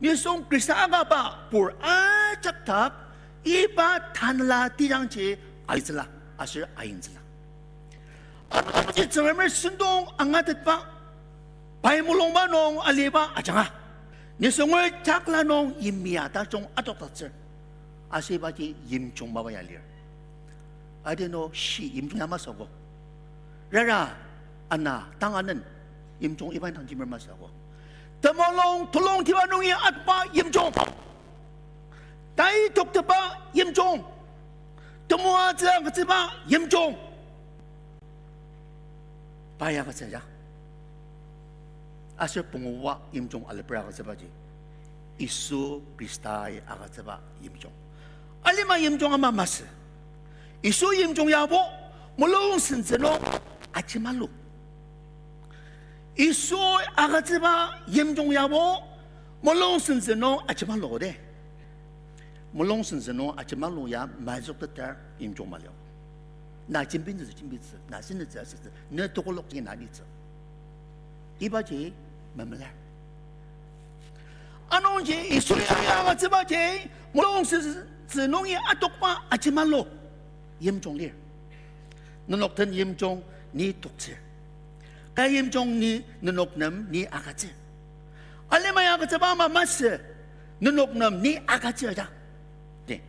nisung Khrista akaba pur ajak dak, iba tanela tijangji alitsüla, aser ayimtsüla. Anungji Tsüngremer sentong angatetba, pai mulungba nung aliba ajanga, nisunger jakla nung yimya tajung adokdaktsür. Aser ibaji yimjung mapa ya lir. Adi no shi yimjung ya masü ko. Rara, ana, tang anen, yimjung iba indang jimer masü ko. Temulung tulungtiba nungi atba yimjung. Tai tokteba yimjung. Temoatsü agütsüba yimjung. Pai agütsüja. Aser punguba yimjung aleper agütsübaji, Yisu Khristai agütsüba yimjung. Alima yimjung ama masü. Yisu yimjung yabo, mulung sentsü nung ajimalu. Yisu agütsüba yimjung yabo, mulung sentsü nung ajimalu de. Mulung sentsü nung ajimalu ya mazükteter yimjung malio. Na jembitsü, jembitsü, na senütsü, asütsü, ne tokolok ji na nitsü. Ibaji memelar. Anungji Yisu ya agütsübaji, mulung sentsü nungi atokba ajimalu yimjung lir. Nenok den yimjung ni toktsür. Ka yimjung ni nenok nem ni agütsür. Alimai agütsüba ama masü, nenok nem ni agütsür ja. Ni,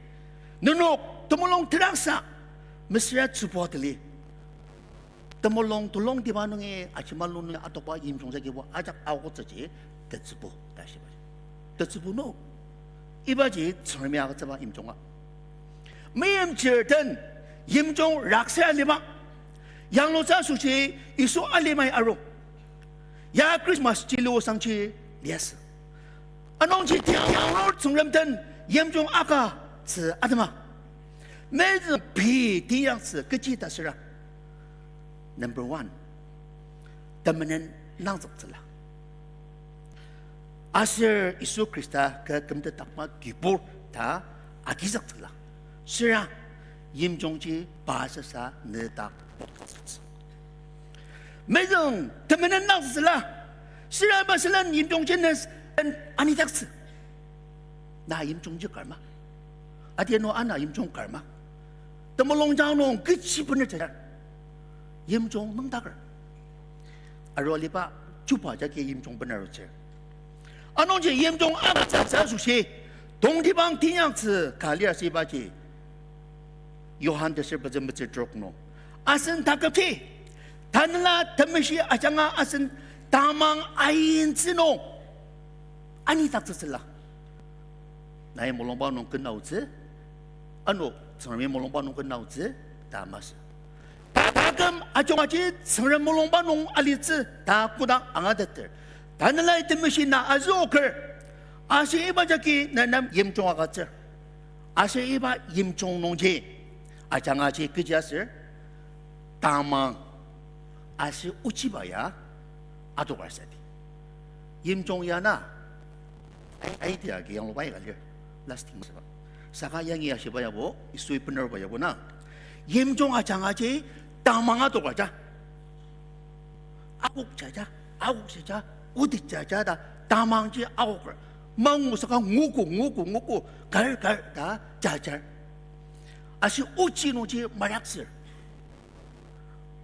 nenok temulung teraksa, mesüra tsübua tali. Temulung tulungtiba nungi, ajemalung nungi atokba yimjung jagibo ajak aotsüji tetsübu ta shiba. Tetsübu no. Ibaji Tsüngremi agütsüba yimjunga. Meimchir den yimjung raksar liba. Yanglutsü asoshi Yisu alimai aru. Ya Christmas ji liosangji liasü. Anungji tiang yanglur Tsüngrem den yimjung aka tsü atema. Mezüng pei tiyangtsü kechi ta süra. Number one, temenen nangzüktsüla. Aser Yisu Khrista kü kümtet takma kibur ta agizüktsüla. Süra yimjungji pa sasa nedak poktsütsü. Mezüng temenen nangzüktsüla. Süra pa sülen yimjungji nes-, en anidaktsü. Na yimjungji karma. Adianu ana yimjung karma. Temulungjang nung kechi bener jajar. Yimjung nüngdaker. Arua aliba chuba jagi yimjung bener arutsür. Anungji yimjung agütsütsü asoshi, tongtibang tiyangtsü ka lir asübaji. Johan teser pezü metsür trok nung. Asen taküpji, Tanela Temeshi ajanga asen tamang aintsü nung anidaktsütsüla. Nai mulungba nung kena aotsü, ano Tsüngremi mulungba nung kena aotsü ta masü. Ta taküm ajungaji Tsüngrem mulungba nung alitsü ta kodang angateter, Tanela Temeshi na azüoker, aser iba jagi nenem yimjung agütsür. Aser iba yimjung nungji ajangaji kechi aser, tamang aser ochiba ya adokar sadi. Yimjung ya na, ai, idea agi yangluba aika lir, lasting asüba. Saka yangi ashiba yabo, Yisui benaruba yabo na, yimjung ajangaji tamang adokar ja. Akok jaja, akok jaja, odi jaja ta, tamangji akoker. Mangu saka nguogo, nguogo, nguogo, kar, kar ta jajar. Aser ochi nungji maraktsür.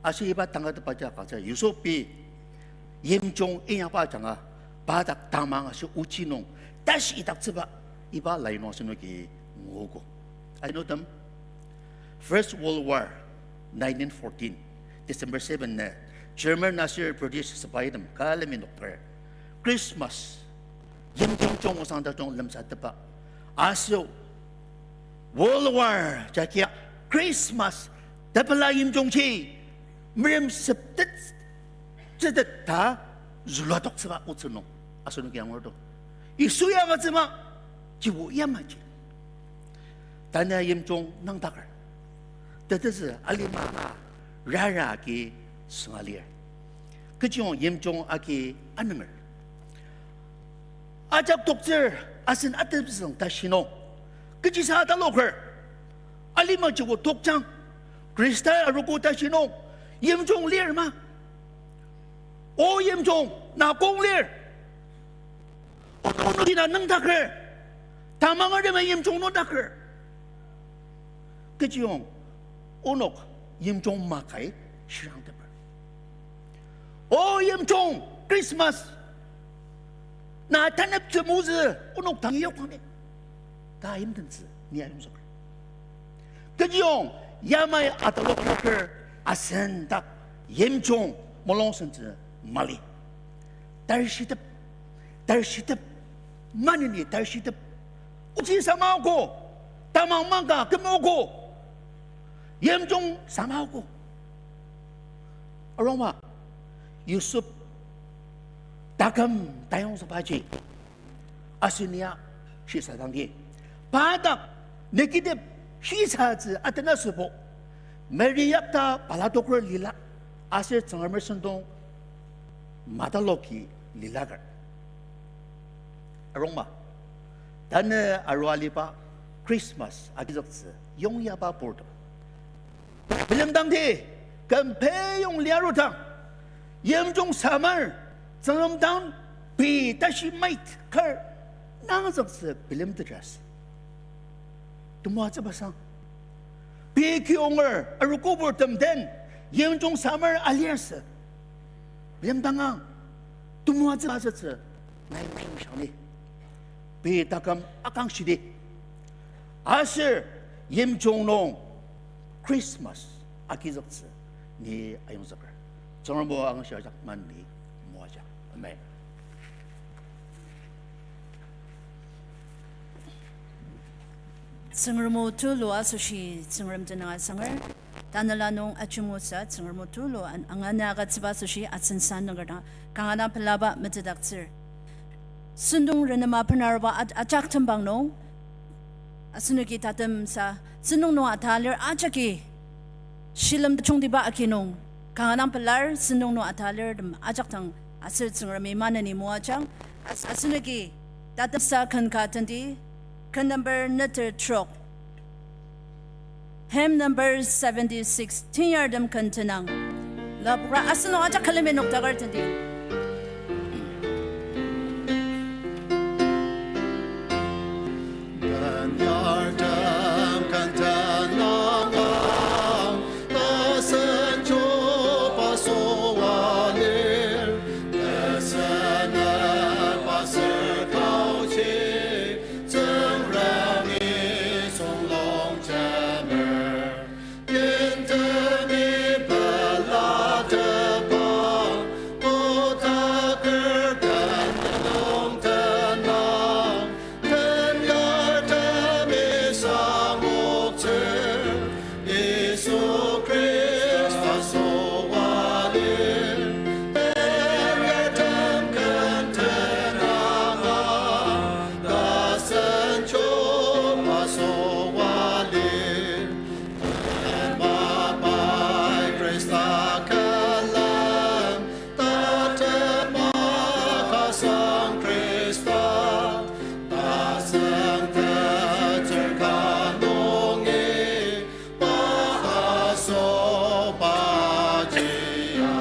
Aser iba tangatetbaji kangsa Yusuf pei yimjung inyakba ajanga, pa dak tamang aser ochi nung tashi idaktsüba, iba lai nung asenoki nguogo. Anutem, First World War, nineteen fourteen, December seven nü, German aser British sepaitem külemi nokper, Christmas yimjung jungosang tajung lemsatepba. Aser World War jagi Christmas tepela yimjungji meremseptet, tsütet ta züluadoktsüba otsü nung asenoki angur to. Yisu ya agütsüba jibo yamaji. Tanü yimjung nüngdaker. Tetezü alima rara agi sünga lir. Kechiyong yimjung agi anenger. Ajak toktsür asen atepzüng tashi nung kechisa taloker. Alima joko tokjang. Khrista arogo tashi nung yimjung lir ma? O yimjung, na kong lir? Onok tina nüngdaker. Tamang arema yimjung nüngdaker. Kechiyong onok yimjung makai shirangteper. O yimjung, Christmas na taneptsü mozü onok tangi yokangi ta yimtentsü ni ayongzüker. Kechiyong yamai ataloker asen dak yimjung mulung sentsü mali. Tarshitep, tarshitep, maneni tarshitep. Ochi samaogo, tamang mangka kümogo, yimjung samaogo. Arongma, Yusuf taküm tayongzübaji asenoki shisadangdi. Pa dak negative shisatsü atena sübo, Mary yakta balatoker lila, aser Tsüngremer sentong mataloki lilaker. Arongma, tanü arua aliba Christmas agizüktsü yongyaba purtem. Bilemdangdi, küm peyong liarudang, yimjung samar, Tsüngrem dang pei tashi mait kar nangzüktsü bilemtetrasü. Temoatsübasang, pei kionger arogo purtem den Yimjung samer aliasü. Bilemdang ang, temoatsü asütsü, nai meimshang ni. Pei taküm akangshidi. Aser yimjung nung Christmas agizüktsü ni ayongzüker. Tsüngrem o angashia ajak maneni moajang. Amen. Tsüngrem o tulu asoshi Tsüngrem tenüng asanger, tanela nung ajemosa Tsüngrem o tulu an angana agütsüba asoshi asensa nungertem kanga dang pelaba metetdaktsür. Sentong renema benaruba a-, ajak tembang nung, asenoki tatemsa sentong nung atalir ajaki shilem tajungtiba agi nung, kanga dang pelar sentong nung atalirtem ajak dang aser Tsüngremi maneni moajang, as-, asenoki tatemsa ken ka tenti, ken number neter trok. Hymn number seventy-six, tenyartem ken tenang. Lapra asenok ajak külemi noktaker tenti. Tenyartem ken tenang, tasen chuba süa lir, tesenep aser taochi, Tsüngremi song longjemer. Yimtemi pelatepba, oda ker ken nung tenang, tenyartemi sangoktsür, Yisu Khrista süa lir, tenyartem ken tenanga, tasen chuba süa lir. Mapai Khrista külen, tatema kasang Khrista, tasüng tetsür ka nungi, pa asoba jia.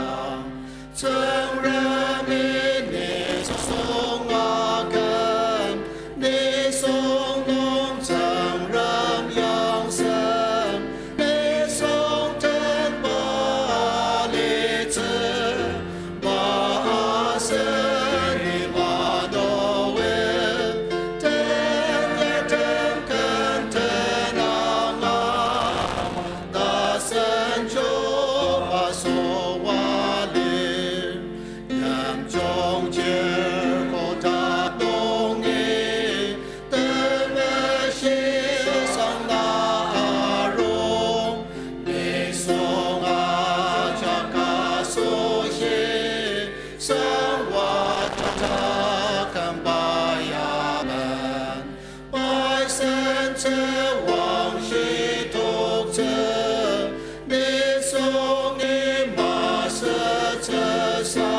Tsüngremi nisung aküm, nisung nung Tsüngrem yangsen, nisung tenba alitsü, pa asen Emmanuel, tenyartem ken tenanga, tasen chuba süa lir. Yimjung chir kotak nungi, temeshi sangna arung, nisung ajak asoshi, sangwa tataküm pa yamen. Pai sentsü wangshi toktsü, nisung ni masütsüsa,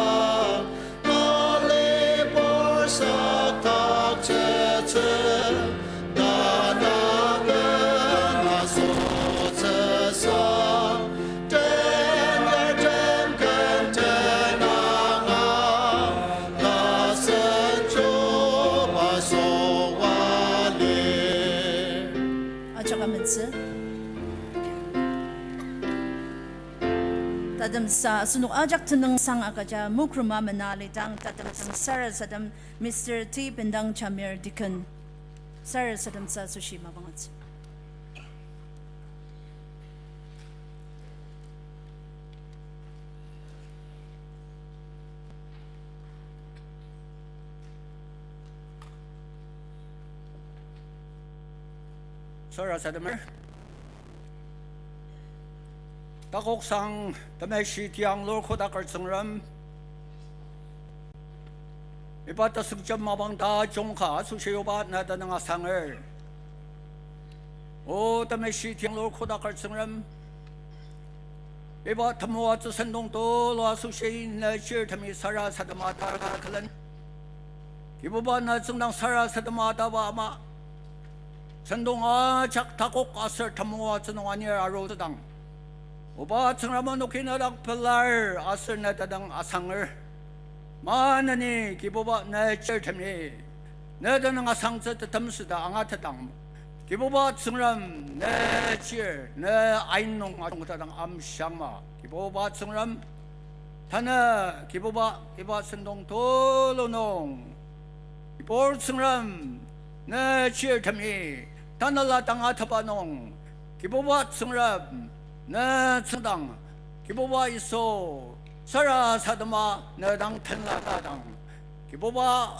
alibur saktaktsütsü, tanangen asotsüsa, tenyartem ken tenanga, tasen chuba süa lir. Ajak amentsü. Tatemsa asenok ajak tenüngsang agüja mokroma mena alidang, tatemtem sarasadem Mister T Bendang Jamir Deacon. Sarasademtsü asoshi mapang atsü. Sarasademer. Takoksang temeshi tiang lur kodaker Tsüngrem. Iba tasükjem mapang tajung ka asoshi oba na tenüng asanger. O temeshi tiang lur kodaker Tsüngrem. Iba temoatsü sentong tulu asoshi ne chirtemi sarasadema ta ka külen. Kibuba na tsüngdang sarasadema taba ama. Sentong ajak takok aser temoatsü nung anir arutsüdang, oba Tsüngrem onoki ne dak pelar aser ne tenüng asanger. Maneni Kibuba ne chirtemi ne tenüng asangtsü tetemsüda angatetang. Kibuba Tsüngrem, ne chir, ne ain nung ajungketa dang amshiangma. Kibuba Tsüngrem, tanü Kibuba iba sentong tulu nung, Kibur Tsüngrem, ne chirtemi, tanela tangatetba nung, Kibuba Tsüngrem, ne tsüngdang, Kibuba Yisu, sarasadema ne dang tenla ta dang, Kibuba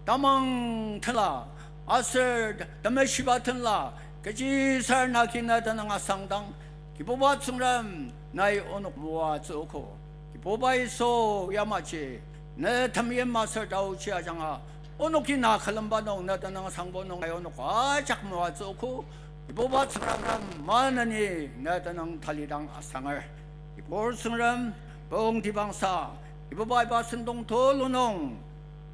tamang tenla, aser temeshiba tenla, kechisar nagi ne tenüng asangdang, Kibuba Tsüngrem nai onok moatsüogo. Kibuba Yisu yamaji, ne temeim aser taochi ajanga, onoki na külemba nung ne tenüng asangbo nung nai onok ajak moatsüogo. Kibuba Tsüngrem maneni ne tenüng talidang asanger. Kibur Tsüngrem, pung tibangsa, Kibuba iba sentong tulu nung,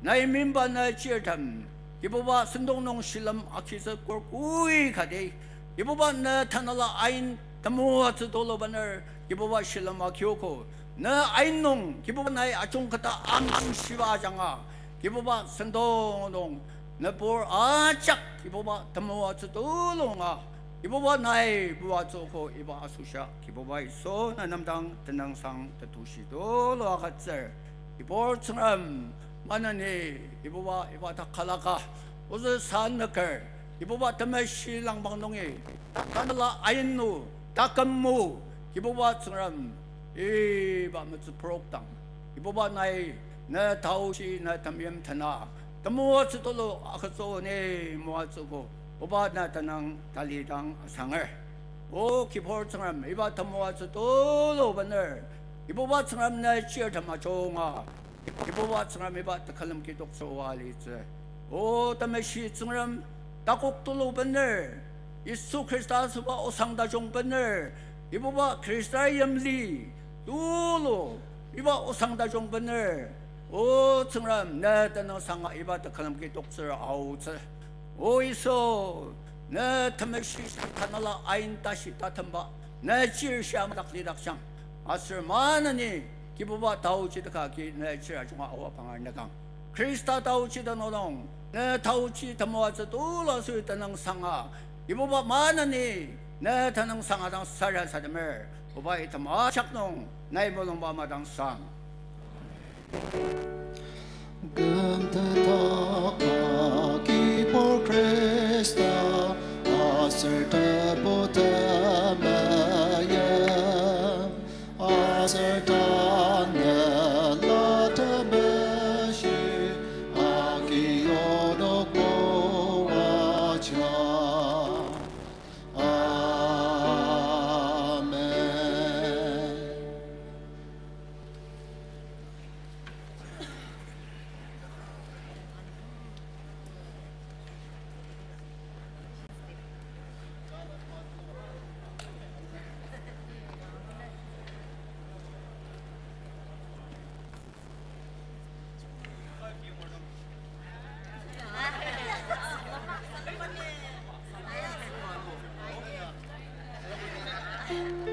nai memba ne chirtem, Kibuba sentong nung shilem agitsü korkui kati, Kibuba ne tanela ain temoatsü tulu bener, Kibuba shilem agiogo, ne ain nung, Kibuba nai ajungketa amshiba ajanga, Kibuba sentong nung, nübur ajak, Kibuba temoatsü tulunga, Kibuba nai moatsüogo iba asoshia, Kibuba Yisu na nemdang tenüngsang tetushi tulu agütsür. Kibur Tsüngrem maneni, Kibuba iba takalaka, ozü sanüker, Kibuba temeshi langpang nungi, tanela ainu, taküm mu, Kibuba Tsüngrem, iba metsüprok dang, Kibuba nai, ne taochi ne temeim tena, temoatsü tulu agütsü ni moatsüogo, oba ne tenüng talidang asanger. O Kibur Tsüngrem, iba temoatsü tulu bener, Kibuba Tsüngrem ne chirtem ajunga, Kibuba Tsüngrem iba tekülem kitoktsü oa litsü. O temeshi Tsüngrem, takok tulu bener, Yisu Khrista asüba osang tajung bener, Kibuba Khrista yimli, tulu, iba osang tajung bener, O Tsüngrem, ne tenüngsanga iba tekülem kitoktsür aotsü. O Yisu, ne temeshi tanela ain tashi tatemba, ne chir shia madak lidakjang. Aser maneni, Kibuba taochi teka agi ne chir ajunga aoa pangar nükang. Khrista taochi tenüng nung, ne taochi temoatsü tulu asoshi tenüngsanga, Kibuba maneni, ne tenüngsanga dang sarasademer, oba item ajak nung, nai mulungba madangsang. Kümtetdakba Kibur Khrista, aser tebu temeim, aser tanela temeshi, agi onok moajang. Amen.